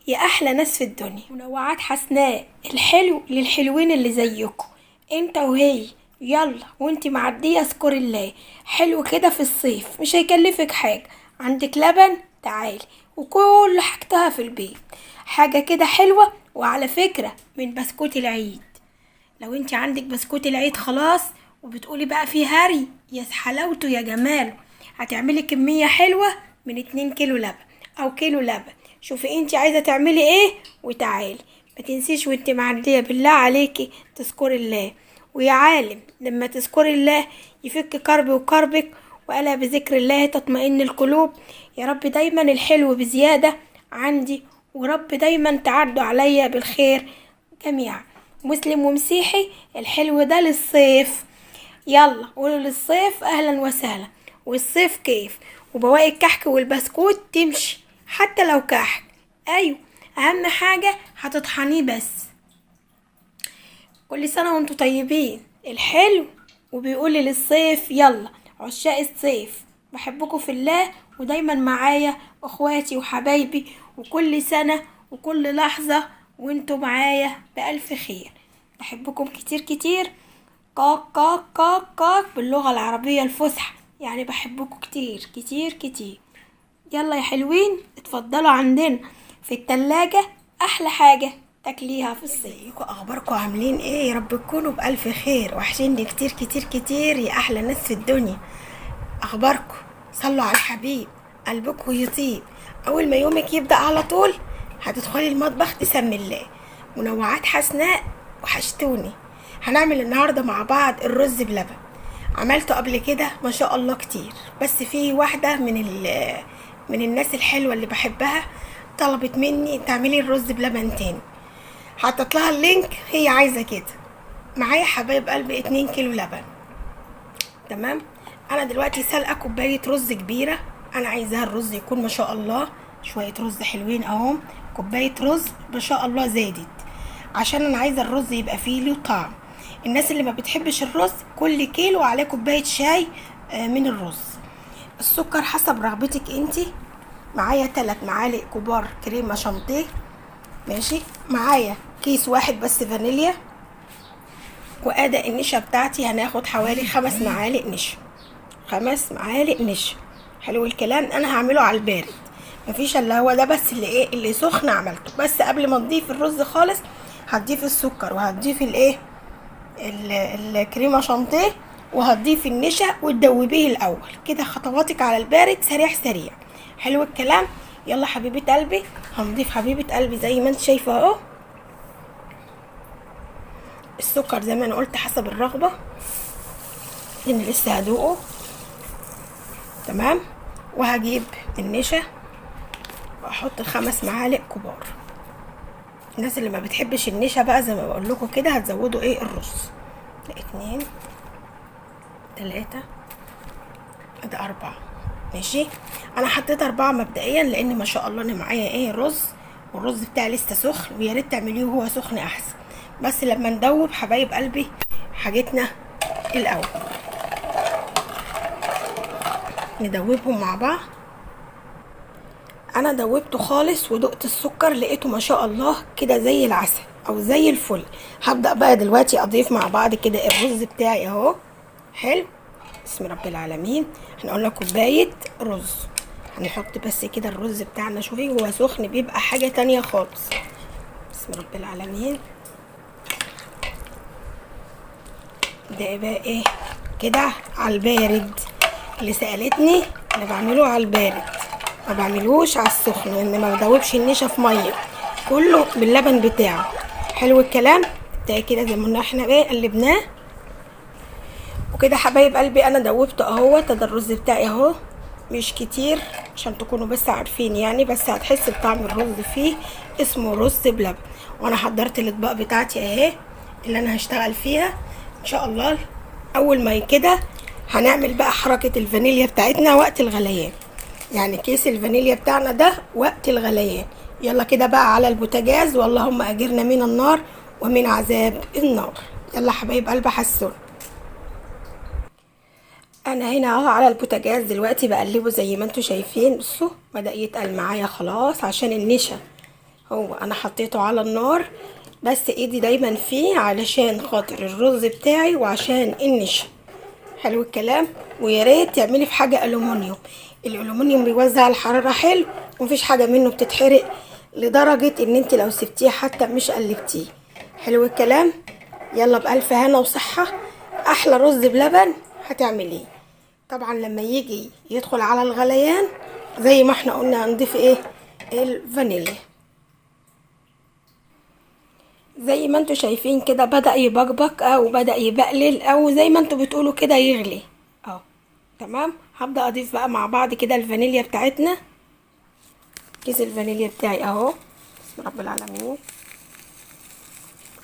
يا احلى ناس في الدنيا. منوعات حسناء الحلو للحلوين اللي زيكم انت وهي. يلا وانت معدية اذكر الله. حلو كده في الصيف مش هيكلفك حاجة. عندك لبن تعالي، وكل حاجتها في البيت، حاجة كده حلوة. وعلى فكرة من بسكوت العيد، لو انت عندك بسكوت العيد خلاص وبتقولي بقى فيه هري، يا حلاوته يا جماله، هتعملي كمية حلوة من 2 كيلو لبن او كيلو لبن. شوفي انت عايزة تعملي ايه وتعالي. ما تنسيش وانت معدية بالله عليكي تذكري الله، ويا عالم لما تذكري الله يفك كربي وكربك، وألا بذكر الله تطمئن القلوب. يا رب دايما الحلو بزيادة عندي، ورب دايما تعدوا عليا بالخير جميعا، مسلم ومسيحي. الحلو ده للصيف، يلا قولوا للصيف اهلا وسهلا. والصيف كيف، وبواقي الكحك والبسكوت تمشي حتى لو كحك. ايوه اهم حاجة هتطحنيه بس. كل سنة وانتوا طيبين. الحلو وبيقول للصيف يلا، عشاق الصيف بحبكم في الله، ودايما معايا اخواتي وحبايبي، وكل سنة وكل لحظة وانتوا معايا بألف خير. بحبكم كتير كتير. كاك كاك كاك كاك باللغة العربية الفصحى، يعني بحبكم كتير كتير كتير. يلا يا حلوين اتفضلوا عندنا في التلاجة احلى حاجة تاكليها في الصيف. ازيكم، اخباركم، عاملين ايه؟ يا رب تكونوا بالف خير. وحشيني كتير كتير كتير يا احلى ناس في الدنيا. اخباركم؟ صلوا على الحبيب قلبكم يطيب. اول ما يومك يبدا على طول هتدخلي المطبخ تسمي الله. منوعات حسناء وحشتوني. هنعمل النهارده مع بعض الرز بلبن. عملته قبل كده ما شاء الله كتير، بس في واحدة من الناس الحلوة اللي بحبها طلبت مني تعملي الرز بلبن تاني. حطت لها ال link، هي عايزه كده. معايا حبايب قلبي 2 كيلو لبن. تمام، انا دلوقتي سلقه كوباية رز كبيرة، انا عايزاها الرز يكون ما شاء الله شوية رز حلوين اهو. كوباية رز ما شاء الله زادت. عشان انا عايزه الرز يبقى فيه له طعم. الناس اللي ما بتحبش الرز كل كيلو عليه كوباية شاي من الرز. السكر حسب رغبتك انتي. معايا 3 معالق كبار كريمة شانتيه، ماشي. معايا كيس واحد بس فانيليا. وادي النشا بتاعتي هناخد حوالي 5 معالق نشا، 5 معالق نشا. حلو الكلام. انا هعمله على البارد، مفيش الا هو ده بس اللي ايه اللي سخن عملته. بس قبل ما تضيف الرز خالص هتضيف السكر وهتضيف الايه الكريمة شانتيه وهتضيف النشا وتدوبيه الاول كده. خطواتك على البارد سريع سريع. حلو الكلام. يلا حبيبه قلبي، هنضيف حبيبه قلبي زي ما انت شايفه اهو. السكر زي ما انا قلت حسب الرغبة، لان لسه هدوقه. تمام. وهجيب النشا واحط 5 معالق كبار. الناس اللي ما بتحبش النشا بقى زي ما بقول لكم كده هتزودوا ايه الرز. 2 3 ادي 4. ماشي. انا حطيت 4 مبدئيا لان ما شاء الله انا معايا ايه رز، والرز بتاعي لسه سخن، ويا ريت تعمليه وهو سخن احسن. بس لما ندوب حبايب قلبي حاجتنا الاول ندوبهم مع بعض. انا دوبته خالص ودقت السكر لقيته ما شاء الله كده زي العسل او زي الفل. هبدأ بقى دلوقتي اضيف مع بعض كده الرز بتاعي اهو. حلو. بسم رب العالمين. احنا قلنا كوباية رز، هنحط بس كده الرز بتاعنا. شوفي هو سخن بيبقى حاجة تانية خالص. بسم رب العالمين. ده بقى ايه كده على البارد. اللي سألتني انا بعمله على البارد، ما بعملوش على السخن، لان ما بدوبش النشا في مية، كله باللبن بتاعه. حلو الكلام. ده كده زي ما قلنا احنا ايه قلبناه وكده حبايب قلبي. انا دوبته اهو، ده الرز بتاعي اهو، مش كتير عشان تكونوا بس عارفين يعني، بس هتحس بطعم الرز فيه. اسمه رز بلبن. وانا حضرت الاطباق بتاعتي اهي اللي انا هشتغل فيها ان شاء الله. اول ما كده هنعمل بقى حركة الفانيليا بتاعتنا وقت الغليان، يعني كيس الفانيليا بتاعنا ده وقت الغليان. يلا كده بقى على البوتاجاز، واللهم اجرنا من النار ومن عذاب النار. يلا حبايب قلب حسون. انا هنا اهو على البوتاجاز دلوقتي بقلبه زي ما انتم شايفين. بصوا بدأ يتقل معايا خلاص عشان النشا هو انا حطيته على النار، بس ايدي دايما فيه علشان خاطر الرز بتاعي وعشان النشا. حلو الكلام. ويا ريت تعملي في حاجة الومنيوم. الالومنيوم بيوزع الحرارة حلو ومفيش حاجة منه بتتحرق لدرجة ان انت لو سبتيه حتى مش قلبتيه. حلو الكلام. يلا بالف هنا وصحة. احلى رز بلبن هتعمليه. طبعا لما يجي يدخل على الغليان زي ما احنا قلنا هنضيف ايه الفانيليا. زي ما انتوا شايفين كده بدأ يبقبق او بدأ يبقلل او زي ما انتوا بتقولوا كده يغلي اهو. تمام. هبدأ اضيف بقى مع بعض كده الفانيليا بتاعتنا. كيس الفانيليا بتاعي اهو. بسم رب العالمين.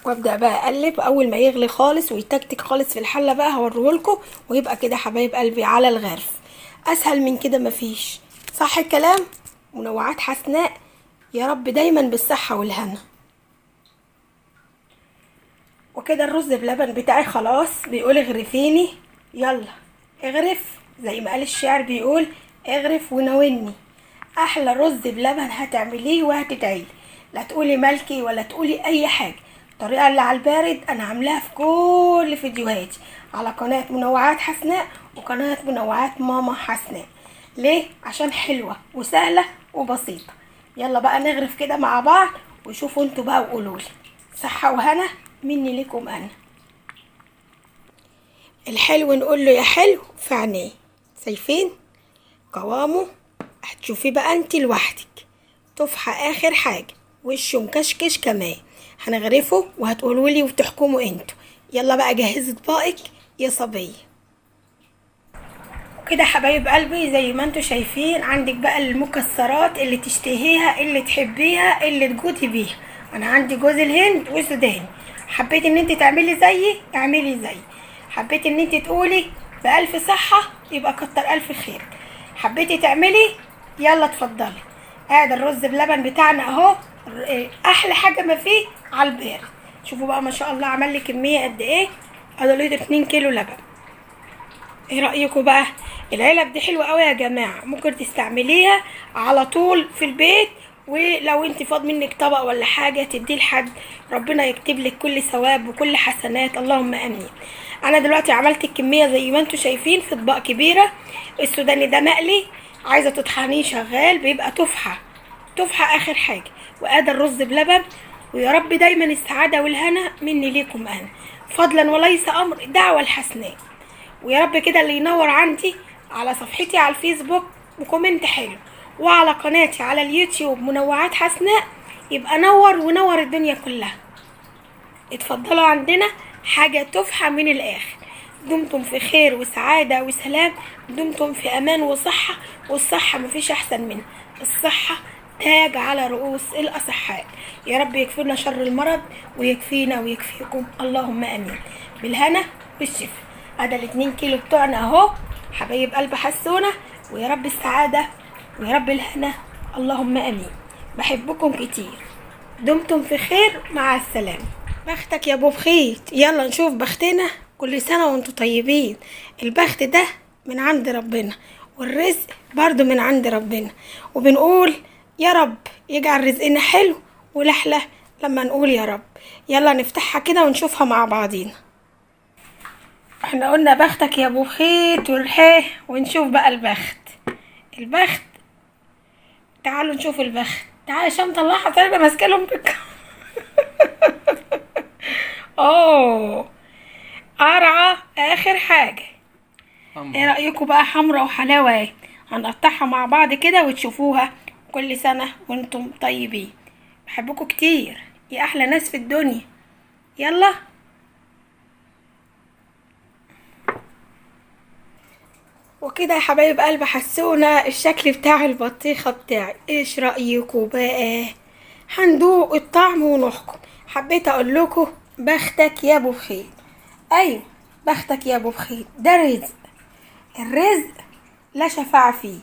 وابدأ بقى اقلب. اول ما يغلي خالص ويتكتك خالص في الحلة بقى هوريهولكوا، ويبقى كده حبايب قلبي على الغرف. اسهل من كده مفيش. صح الكلام. منوعات حسناء يا رب دايما بالصحة والهنا. وكده الرز بلبن بتاعي خلاص بيقول اغرفيني. يلا اغرف زي ما قال الشاعر، بيقول اغرف وناولني. احلى رز بلبن هتعمليه وهتدعيلي، لا تقولي مالكي ولا تقولي اي حاجة. الطريقة اللي على البارد انا عاملاها في كل فيديوهاتي على قناة منوعات حسناء وقناة منوعات ماما حسناء. ليه؟ عشان حلوة وسهلة وبسيطة. يلا بقى نغرف كده مع بعض وشوفوا انتوا بقى وقولولي. صحة وهنا مني لكم. انا الحلو نقول له يا حلو في عينيه. شايفين قوامه؟ هتشوفيه بقى انت لوحدك. تفحة اخر حاجة، وشه مكشكش كمان. هنغرفه وهتقولوا لي وتحكموا انتوا. يلا بقى جهزي اطباقك يا صبية. وكده حبايب قلبي زي ما انتوا شايفين عندك بقى المكسرات اللي تشتهيها اللي تحبيها اللي تجودي بيها. انا عندي جوز الهند وسوداني. حبيت ان انت تعملي زيي اعملي زيي. حبيت ان انت تقولي بألف صحة يبقى كتر ألف خير. حبيتي تعملي يلا اتفضلي. قاعد الرز بلبن بتاعنا اهو. احلى حاجة ما فيه على البارد. شوفوا بقى ما شاء الله عمل لي كمية قد ايه، ادي 2 كيلو لبن. ايه رايكم بقى؟ العلب دي حلوة قوي يا جماعة، ممكن تستعمليها على طول في البيت، ولو انت فاض منك طبق ولا حاجة تديه لحد، ربنا يكتب لك كل ثواب وكل حسنات، اللهم امين. انا دلوقتي عملت الكمية زي ما انتم شايفين في اطباق كبيرة. السوداني ده مقلي، عايزه تطحنيه شغال، بيبقى تفحة تفحة اخر حاجة. وادي الرز بلبن، ويا رب دايما السعادة والهنا مني ليكم انا، فضلا وليس امر، دعوه الحسنات. ويا رب كده اللي ينور عندي على صفحتي على الفيسبوك و comment حلو، وعلى قناتي على اليوتيوب منوعات حسناء، يبقى نور ونور الدنيا كلها. اتفضلوا عندنا حاجة تفحة من الآخر. دمتم في خير وسعادة وسلام، دمتم في أمان وصحة، والصحة مفيش أحسن منها، الصحة تاج على رؤوس الأصحاء. يا رب يكفينا شر المرض ويكفينا ويكفيكم، اللهم أمين، بالهنا والشفا. هذا ال2 كيلو بتوعنا اهو حبايب قلب حسونا، ويا رب السعادة ويا رب الهنا، اللهم امين. بحبكم كتير، دمتم في خير، مع السلامة. بختك يا ابو بخيت، يلا نشوف بختنا. كل سنة وانتم طيبين. البخت ده من عند ربنا، والرزق برضو من عند ربنا، وبنقول يا رب يجعل رزقنا حلو ولحلة لما نقول يا رب. يلا نفتحها كده ونشوفها مع بعضينا. احنا قلنا بختك يا ابو بخيت والحية، ونشوف بقى البخت. البخت تعالوا نشوف البخت. تعالى عشان طلعها طيب، ماسكه لهم بك. اوه قرعه اخر حاجة. ايه رايكم بقى؟ حمرا وحلاوة اهي، هنقطعها مع بعض كده وتشوفوها. كل سنة وانتم طيبين، بحبكم كتير يا احلى ناس في الدنيا. يلا وكده يا حبايب قلب حسونا الشكل بتاع البطيخه بتاعي. ايش رايكم بقى؟ هندوق الطعم ونحكم. حبيت اقول لكم بختك يا ابو بخيت. ايوه بختك يا ابو بخيت، ده رزق، الرزق لا شفاعة فيه.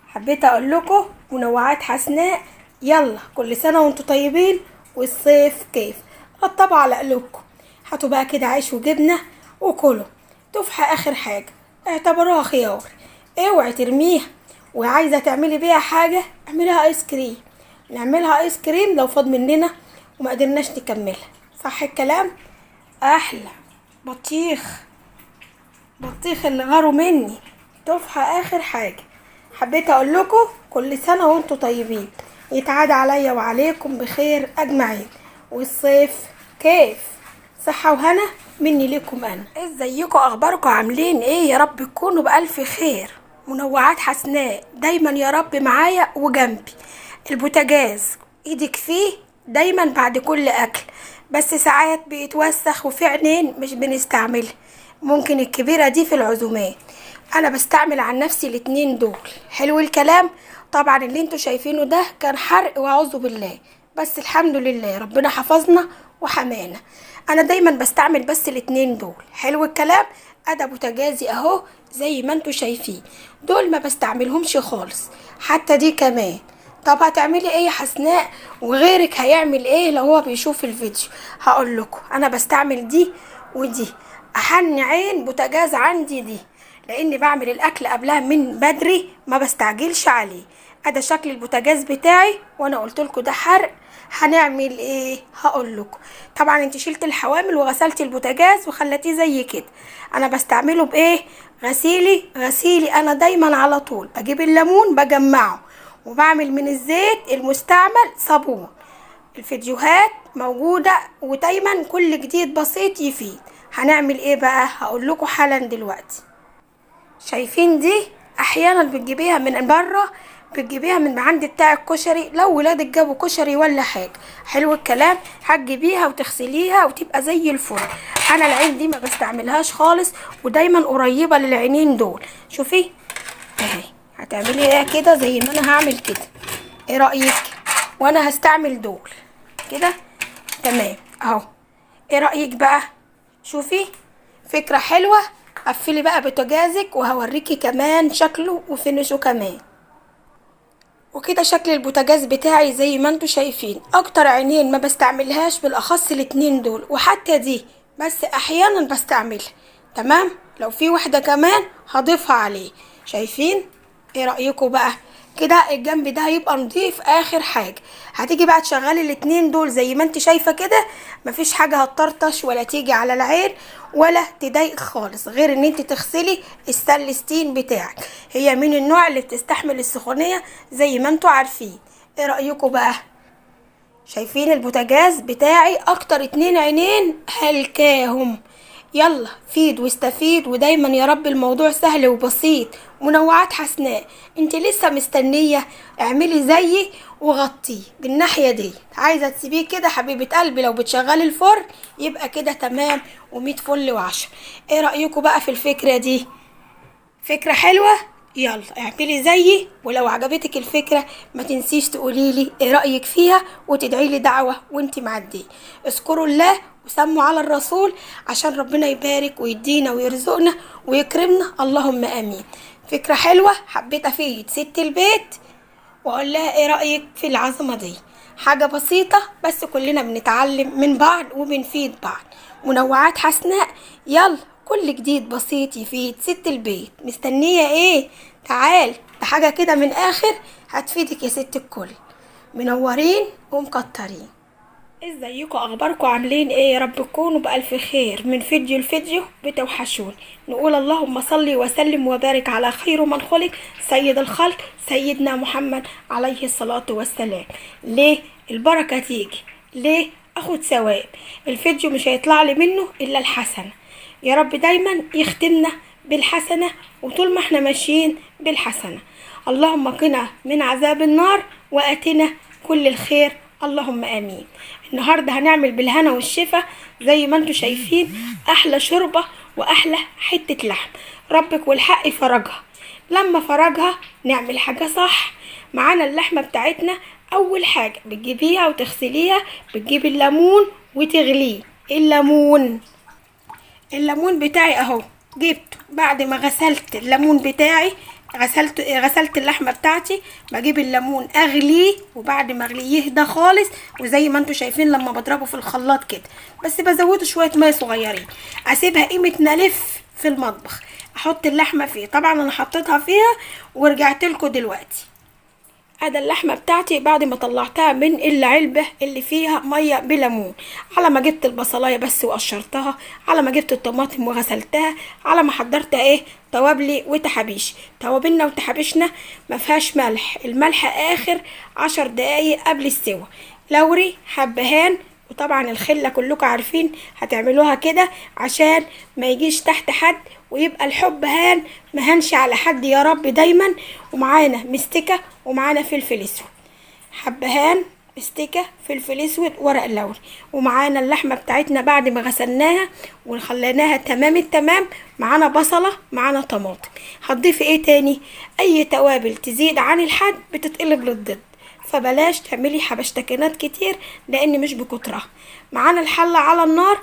حبيت اقول لكم منوعات حسناء. يلا كل سنة وانتم طيبين، والصيف كيف رطبوا على قلوبكم. هاتوا بقى كده عيش وجبنه وكلوا تفحة اخر حاجة، اعتبروها خيار، اوعي ترميها. وعايزه تعملي بيها حاجة اعمليها ايس كريم، نعملها ايس كريم لو فاض مننا وما قدرناش نكملها. صح الكلام؟ احلى بطيخ، بطيخ اللي غاروا مني، تفحة اخر حاجة. حبيت اقول لكم كل سنة وانتم طيبين، يتعاد عليا وعليكم بخير اجمعين، والصيف كيف صحة وهنا مني لكم انا. ازيكم؟ اخباركم؟ عاملين ايه؟ يا رب تكونوا بالف خير. منوعات حسناء دايما يا رب معايا وجنبي. البوتاجاز ايدك فيه دايما بعد كل اكل، بس ساعات بيتوسخ وفي عينين مش بنستعملها، ممكن الكبيرة دي في العزومات. انا بستعمل عن نفسي الاتنين دول. حلو الكلام؟ طبعا اللي انتوا شايفينه ده كان حرق واعوذ بالله، بس الحمد لله ربنا حفظنا وحمانا. انا دايما بستعمل بس الاتنين دول. حلو الكلام؟ ادا بوتاجازي اهو زي ما انتوا شايفين، دول ما بستعملهمش خالص، حتى دي كمان. طب هتعملي ايه يا حسناء؟ وغيرك هيعمل ايه لو هو بيشوف الفيديو؟ هقول لكم انا بستعمل دي ودي. احن عين بوتاجاز عندي دي، لاني بعمل الاكل قبلها من بدري، ما بستعجلش عليه. ادا شكل البوتاجاز بتاعي، وانا قلت لكم ده حرق. هنعمل ايه؟ هقول لكم. طبعا انت شلت الحوامل وغسلتي البوتاجاز وخلتيه زي كده. انا بستعمله بايه؟ غسيلي غسيلي انا دايما على طول بجيب الليمون بجمعه، وبعمل من الزيت المستعمل صابون. الفيديوهات موجودة، ودايما كل جديد بسيط يفيد. هنعمل ايه بقى؟ هقول لكم حالا دلوقتي. شايفين دي؟ احيانا بتجيبيها من بره، بتجيبيها من عند بتاع الكشري لو ولادك جابوا كشري ولا حاجة. حلو الكلام؟ هتجيبيها وتغسليها وتبقى زي الفل. انا العين دي ما بستعملهاش خالص، ودايما قريبه للعينين دول. شوفي اهي، هتعملي ايه كده زي ما انا هعمل كده. ايه رايك؟ وانا هستعمل دول كده تمام اهو. ايه رايك بقى؟ شوفي فكرة حلوة. قفلي بقى بوتاجازك وهوريكي كمان شكله وفينشه كمان. وكده شكل البوتاجاز بتاعي زي ما انتوا شايفين. اكتر عينين ما بستعملهاش بالاخص الاتنين دول، وحتى دي بس احيانا بستعملها. تمام، لو في واحدة كمان هضيفها عليه. شايفين؟ ايه رأيكم بقى؟ كده الجنب ده هيبقى نضيف. اخر حاجة هتيجي بقى تشغلي الاتنين دول زي ما انت شايفة كده، مفيش حاجة هتطرطش ولا تيجي على العين ولا تضايق خالص، غير ان انت تغسلي السلستين بتاعك. هي من النوع اللي بتستحمل السخونية زي ما انتوا عارفين. ايه رأيكم بقى؟ شايفين البوتاجاز بتاعي اكتر اتنين عينين هلكاهم. يلا فيد واستفيد، ودايما يا رب الموضوع سهل وبسيط. منوعات حسناء، انت لسه مستنية؟ اعملي زيي وغطيه بالناحية دي. عايزة تسيبيه كده حبيبة قلبي، لو بتشغلي الفرن يبقى كده تمام ومية فل وعشرة. ايه رأيكم بقى في الفكرة دي؟ فكرة حلوة. يلا اعملي زيي، ولو عجبتك الفكرة ما تنسيش تقولي لي ايه رأيك فيها، وتدعي لي دعوة وانت معدية. اذكروا الله وسموا على الرسول عشان ربنا يبارك ويدينا ويرزقنا ويكرمنا، اللهم امين. فكرة حلوة، حبيت افيد ست البيت واقول لها ايه رأيك في العظمة دي. حاجة بسيطة بس كلنا بنتعلم من بعض وبنفيد بعض. منوعات حسناء، يلا كل جديد بسيط يفيد ست البيت. مستنية ايه؟ تعال بحاجة كده من اخر هتفيدك يا ست الكل. منورين ومكترين. ازيكم؟ اخباركم؟ عاملين ايه؟ يا رب تكونوا بالف خير. من فيديو لفيديو بتوحشون. نقول اللهم صل وسلم وبارك على خير من خلق، سيد الخلق سيدنا محمد عليه الصلاة والسلام. ليه البركة تيجي؟ ليه اخد ثواب؟ الفيديو مش هيطلع لي منه الا الحسنة. يا رب دايما يختمنا بالحسنة، وطول ما احنا ماشيين بالحسنة. اللهم قنا من عذاب النار واتنا كل الخير، اللهم امين. النهارده هنعمل بالهنا والشفا زي ما انتم شايفين احلى شوربه واحلى حته لحم. ربك والحق فرجها، لما فرجها نعمل حاجه صح. معانا اللحمه بتاعتنا، اول حاجه بتجيبيها وتغسليها، بتجيبي الليمون وتغليه. الليمون بتاعي اهو جبته بعد ما غسلت الليمون بتاعي، غسلت اللحمه بتاعتي. بجيب الليمون اغليه، وبعد ما اغليه يهدى خالص، وزي ما انتم شايفين لما بضربه في الخلاط كده، بس بزوده شويه ميه صغيرين. اسيبها قيمه نلف في المطبخ، احط اللحمه فيه. طبعا انا حطيتها فيها ورجعت لكم دلوقتي. ادي اللحمه بتاعتي بعد ما طلعتها من العلبه اللي فيها ميه بليمون، على ما جبت البصلايه بس وقشرتها، على ما جبت الطماطم وغسلتها، على ما حضرت ايه توابلي وتحابيش. توابلنا وتحابيشنا ما فيهاش ملح، الملح اخر 10 دقايق قبل السوا. لوري، حبهان، وطبعا الخله كلكم عارفين هتعملوها كده عشان ما يجيش تحت حد، ويبقى الحب هان مهنش على حد يا رب دايما. ومعانا مستكه ومعانا فلفل اسود، حبهان، مستكه، فلفل اسود، ورق اللوري. ومعانا اللحمه بتاعتنا بعد ما غسلناها وخليناها تمام التمام. معانا بصله، معانا طماطم. هتضيفي ايه تاني؟ اي توابل تزيد عن الحد بتتقلب للضد، فبلاش تعملي حبشتكنات كتير لان مش بكترها. معانا الحله على النار،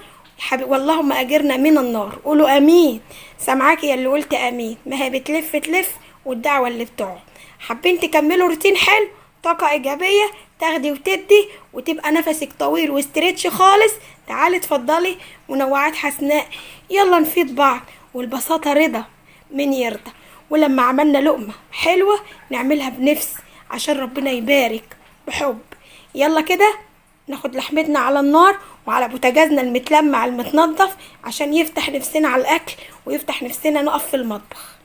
واللهم اجرنا من النار، قولوا امين. سامعاكي يا اللي قلت امين، ما هي بتلف تلف والدعوه اللي بتوعه. حابين تكملوا روتين حلو، طاقه ايجابيه، تاخدي وتدي وتبقى نفسك طويل واستريتش خالص، تعالي اتفضلي. منوعات حسناء، يلا نفيد بعض، والبساطه رضا من يرضى. ولما عملنا لقمه حلوه نعملها بنفس عشان ربنا يبارك بحب. يلا كده ناخد لحمتنا على النار وعلى بوتاجازنا المتلمع المتنظف عشان يفتح نفسنا على الاكل ويفتح نفسنا نقف في المطبخ.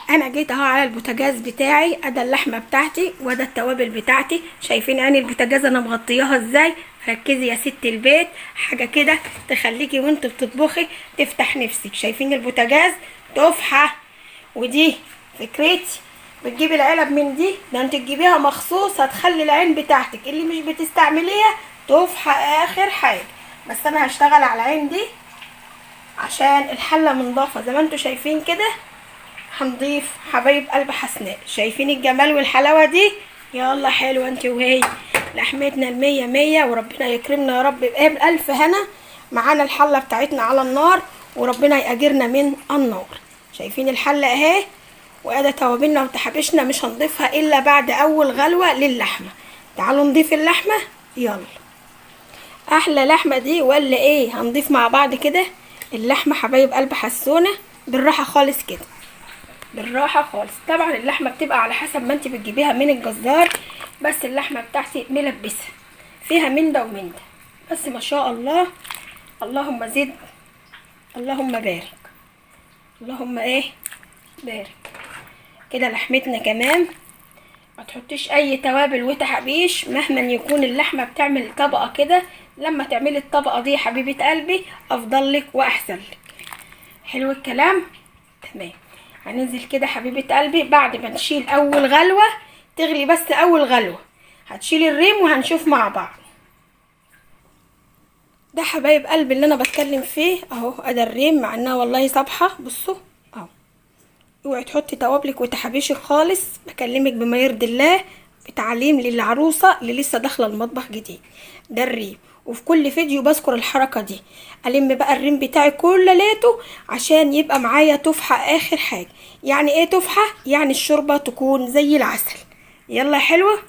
انا جيت اهو على البوتاجاز بتاعي، ادي اللحمه بتاعتي وده التوابل بتاعتي. شايفين عين البوتاجاز انا مغطياها ازاي؟ ركزي يا ست البيت، حاجه كده تخليكي وانت بتطبخي تفتح نفسك. شايفين البوتاجاز تفحه، ودي فكرتي. بتجيبي العلب من دي، ده انت تجيبيها مخصوص، هتخلي العين بتاعتك اللي مش بتستعمليها تفحه اخر حاجه. بس انا هشتغل على العين دي عشان الحله منضافه زي ما انتوا شايفين كده. هنضيف حبايب قلب حسناء، شايفين الجمال والحلاوه دي؟ يلا حلوه انت وهي. لحمتنا المية مية، وربنا يكرمنا يا رب بألف هنا. معانا الحله بتاعتنا على النار، وربنا يأجرنا من النار. شايفين الحله اهي، وادي توابلنا وتحابيشنا مش هنضيفها الا بعد اول غلوه للحمه. تعالوا نضيف اللحمة، يلا. احلى لحمه دي ولا ايه؟ هنضيف مع بعض كده اللحمة حبايب قلب حسونه، بالراحة خالص كده، بالراحة خالص. طبعا اللحمة بتبقى على حسب ما انت بتجيبيها من الجزار، بس اللحمة بتاعتي ملبسه فيها من ده ومن ده، بس ما شاء الله، اللهم زد اللهم بارك، اللهم ايه بارك. كده لحمتنا كمان ما تحطيش اي توابل وتحابيش مهما يكون اللحمة بتعمل طبقه كده. لما تعملي الطبقة دي يا حبيبه قلبي افضل لك واحسن لك. حلو الكلام، تمام. هننزل كده حبيبه قلبي بعد ما نشيل اول غلوه، تغلي بس اول غلوه، هتشيل الريم وهنشوف مع بعض. ده حبايب قلبي اللي انا بتكلم فيه اهو، ادي الريم مع انها والله صبحة. بصوا اهو، اوعي تحطي توابلك وتحابيشك خالص، بكلمك بما يرضي الله، بتعليم للعروسه اللي لسه داخله المطبخ جديد. ده الريم، وفي كل فيديو بذكر الحركة دي. الم بقى الريم بتاعي كل ليلته عشان يبقى معايا تفحة اخر حاجة. يعني ايه تفحة؟ يعني الشوربة تكون زي العسل. يلا يا حلوة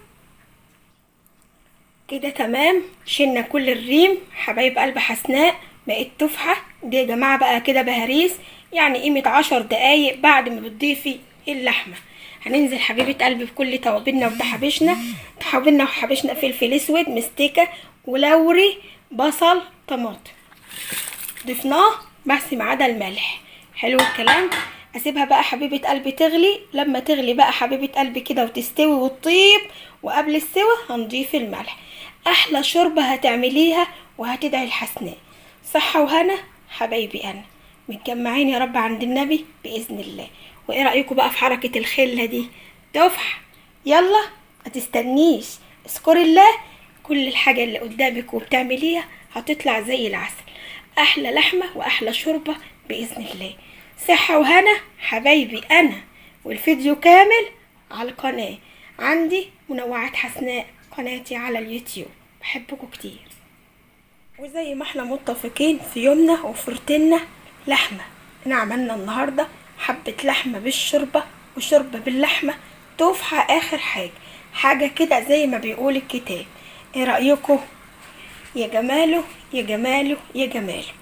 كده، تمام. شلنا كل الريم حبايب قلب حسناء، بقت تفحة دي يا جماعة بقى كده بهاريس، يعني قيمة 10 دقايق بعد ما بتضيفي اللحمة. هننزل حبيبه قلبي بكل توابلنا وتحابيشنا، توابلنا وحبيشنا فلفل اسود، مستكه، ولوري، بصل، طماطم، ضفناه بس ما عدا الملح. حلو الكلام. اسيبها بقى حبيبه قلبي تغلي. لما تغلي بقى حبيبه قلبي كده وتستوي وتطيب، وقبل السوى هنضيف الملح. احلى شوربة هتعمليها وهتدعي الحسناء. صحة وهنا حبايبي، انا متجمعين يا رب عند النبي باذن الله. وايه رايكم بقى في حركة الخلة دي؟ تفحة. يلا ما تستنيش، اذكري الله، كل الحاجة اللي قدامك وبتعمليها هتطلع زي العسل. احلى لحمه واحلى شوربة باذن الله. صحة وهنا حبايبي انا، والفيديو كامل على القناة عندي منوعات حسناء، قناتي على اليوتيوب. بحبكم كتير. وزي ما احنا متفقين في يومنا وفرتنا لحمه، احنا عملنا النهارده حبه لحمه بالشوربه وشوربه باللحمه، تفحة اخر حاجة، حاجة كده زي ما بيقول الكتاب. ايه رايكم؟ يا جماله يا جماله يا جماله.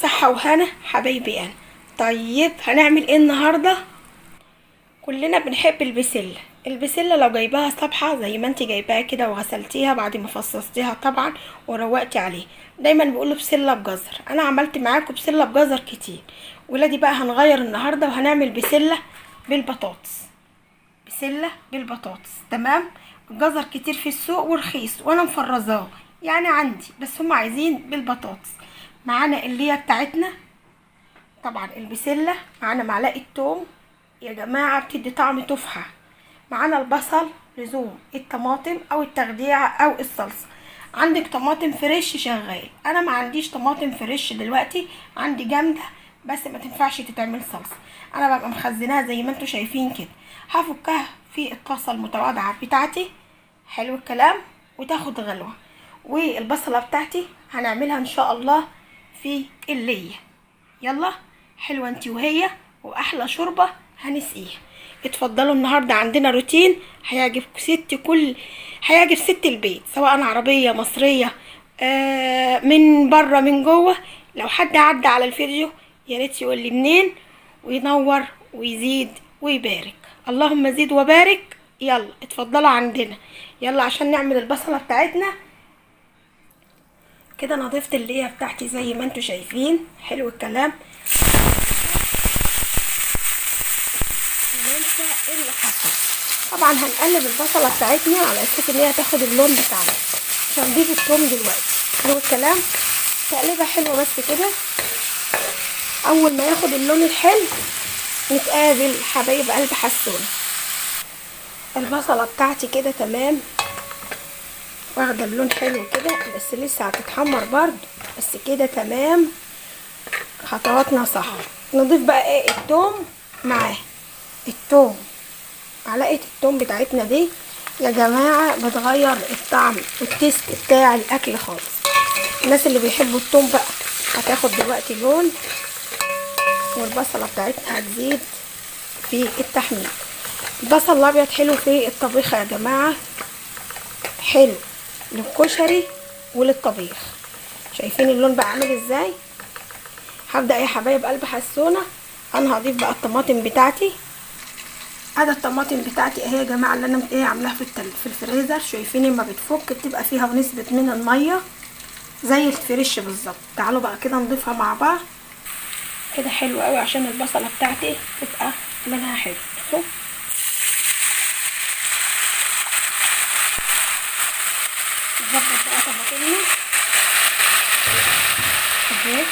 صحة وهنا حبايبي انا. طيب هنعمل ايه النهارده؟ كلنا بنحب البسله. البسله لو جايباها صبحة زي ما انت جايباها كده وغسلتيها بعد ما فصصتيها طبعا وروقتي عليها، دايما بيقولوا بسلة بجزر. انا عملت معاكم بسلة بجزر كتير، ولادي بقى هنغير النهارده وهنعمل بسلة بالبطاطس. بسلة بالبطاطس، تمام. الجزر كتير في السوق ورخيص وانا مفرزاه يعني عندي، بس هم عايزين بالبطاطس. معانا الليه بتاعتنا طبعا البسله، معانا معلقه توم يا جماعة بتدي طعم تفحة، معانا البصل لزوم الطماطم او التخديعه او الصلصه. عندك طماطم fresh شغال، انا ما عنديش طماطم fresh دلوقتي، عندي جامدة بس ما تنفعش تتعمل صلصه، انا ببقى مخزناها زي ما انتم شايفين كده. هفكها في الطاسه المتواضعة بتاعتي، حلو الكلام، وتاخد غلوه. والبصله بتاعتي هنعملها ان شاء الله في الليه. يلا حلوة انتي وهي، واحلى شوربة هنسقيها. اتفضلوا النهارده عندنا روتين هيعجب ست كل، هيعجب ست البيت، سواء عربية مصرية من بره من جوه. لو حد عدى على الفيديو يا ريت يقول لي منين، وينور ويزيد ويبارك. اللهم زيد وبارك. يلا اتفضلوا عندنا، يلا عشان نعمل البصله بتاعتنا كده. انا ضفت الليه بتاعتي زي ما انتم شايفين، حلو الكلام. ننسى اللي حصل. طبعا هنقلب البصله بتاعتنا على اساس ان هي تاخد اللون بتاعنا، مش هنضيف الثوم دلوقتي. حلو الكلام، تقليبه حلوة بس كده. اول ما ياخد اللون الحلو نتقابل حبايب قلب حسون. البصله بتاعتي كده تمام، واخده اللون حلو كده، بس لسه هتتحمر برضو، بس كده تمام. خطواتنا صح. نضيف بقى ايه؟ التوم معاه. التوم، معلقه التوم بتاعتنا دي يا جماعة بتغير الطعم والتيست بتاع الاكل خالص. الناس اللي بيحبوا التوم بقى هتاخد دلوقتي لون، والبصله بتاعتنا هتزيد في التحمير. البصل الابيض حلو في الطبيخ يا جماعة، حلو للكشري وللطبيخ. شايفين اللون بقى عامل ازاي؟ هبدا يا حبايب قلب حسونه، انا هضيف بقى الطماطم بتاعتي. ادي الطماطم بتاعتي اهي يا جماعة اللي انا ايه عاملاها في الفريزر. شايفين اما بتفك بتبقى فيها نسبه من المية زي الفريش بالظبط. تعالوا بقى كده نضيفها مع بعض كده. حلو قوي عشان البصله بتاعتي تبقى لونها حلو. بصوا نظبط بقى طماطمنا اهي.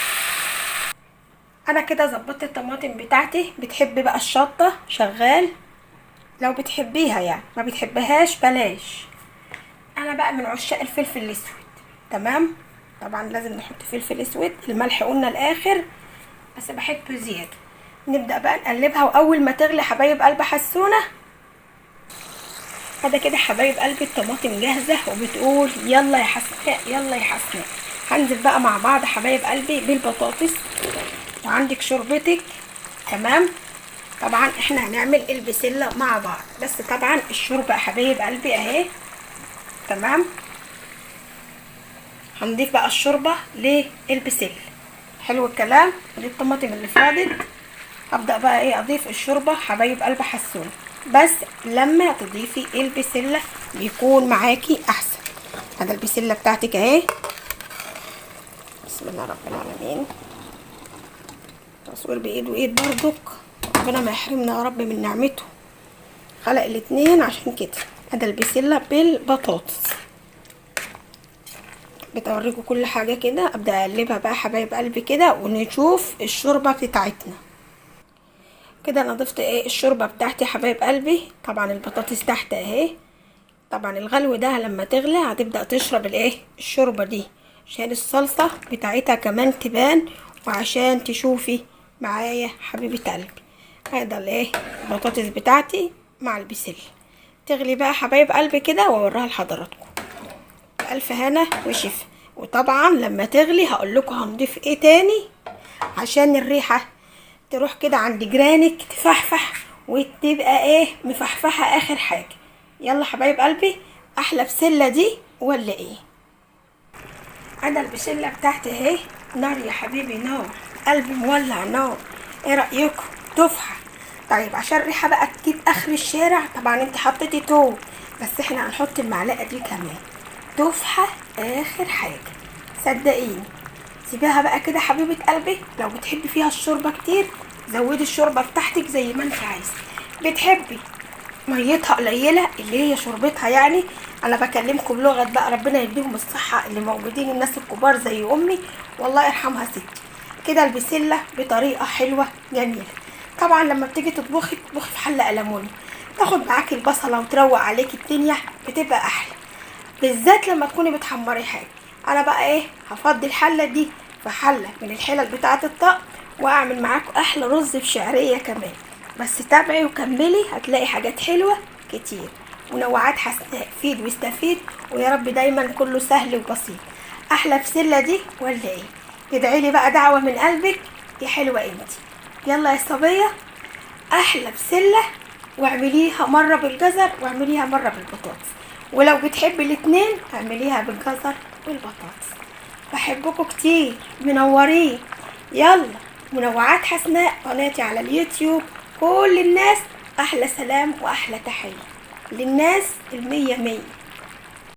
انا كده ظبطت الطماطم بتاعتي. بتحبي بقى الشطه شغال لو بتحبيها، يعني ما بتحبهاش بلاش. انا بقى من عشاق الفلفل الاسود، تمام؟ طبعا لازم نحط فلفل اسود، الملح قلنا الاخر بس بحبه زيادة. نبدا بقى نقلبها، واول ما تغلي حبايب قلب حسونه. هذا كده حبايب قلبي الطماطم جاهزة وبتقول يلا يا حسناء يلا يا حسناء. هنزل بقى مع بعض حبايب قلبي بالبطاطس، وعندك شوربتك، تمام؟ طبعا احنا هنعمل البسله مع بعض، بس طبعا الشوربة حبايب قلبي اهي، تمام؟ هنضيف بقى الشوربة للبسله. حلو الكلام. دي الطماطم اللي فاضت، هبدا بقى ايه اضيف الشوربة حبايب قلب حسون. بس لما تضيفي البسله بيكون معاكي احسن. هذا البسله بتاعتك اهي، بسم الله رب العالمين. تصوير بايد وايد برضك، ربنا ما يحرمنا يا رب من نعمته، خلق الاتنين عشان كده. هذا البسله بالبطاطس، بتوريكم كل حاجة كده. ابدا اقلبها بقى حبايب قلبي كده ونشوف الشوربة بتاعتنا كده. انا ضفت ايه الشوربة بتاعتي حبايب قلبي. طبعا البطاطس تحت اهي. طبعا الغلو ده لما تغلى هتبدا تشرب الايه الشوربة دي، عشان الصلصه بتاعتها كمان تبان، وعشان تشوفي معايا حبيبه قلبي. هذا الايه البطاطس بتاعتي مع البسله. تغلي بقى حبايب قلبي كده واوريها لحضراتكم. الف هنا وشفا. وطبعا لما تغلي هقول لكم هنضيف ايه تاني عشان الريحة تروح كده عند جيرانك تفحفح وتبقى ايه مفحفحه اخر حاجة. يلا حبايب قلبي، احلى بسلة دي ولا ايه؟ انا البسله بتاعتي اهي، نار يا حبيبي نار، قلبي مولع نار. ايه رايكم؟ تفحة. طيب عشان الريحة بقى تجيب اخر الشارع، طبعا انت حطيتي توم، بس احنا هنحط المعلقة دي كمان تفحة اخر حاجة، صدقيني. سيبيها بقى كده حبيبه قلبي. لو بتحبي فيها الشوربة كتير زودي الشوربة بتاعتك زي ما انت عايزه. بتحبي ميتها قليله اللي هي شوربتها، يعني انا بكلمكم بلغه بقى، ربنا يديهم الصحة اللي موجودين الناس الكبار زي امي والله يرحمها ستي. كده البسله بطريقة حلوة جميلة. طبعا لما بتيجي تطبخي تطبخي في حله ألمونيوم، تاخد معاكي البصله وتروق عليكي الدنيا، بتبقى احلى، بالذات لما تكوني بتحمري حاجة. انا بقى ايه هفضي الحلة دي في حله من الحلل بتاعه الطقم، واعمل معاكم احلى رز بشعريه كمان. بس تابعي وكملي، هتلاقي حاجات حلوة كتير ونوعات حسناء. فيد واستفيد، ويا رب دايما كله سهل وبسيط. احلى بسلة دي ولا ايه؟ ادعي لي بقى دعوه من قلبك يا حلوة انتي. يلا يا صبية، احلى بسلة، واعمليها مرة بالجزر واعمليها مرة بالبطاطس، ولو بتحبي الاتنين اعمليها بالجزر والبطاطس. بحبكم كتير، منورين. يلا منوعات حسناء قناتي على اليوتيوب. كل الناس احلى سلام واحلى تحية للناس المية مية.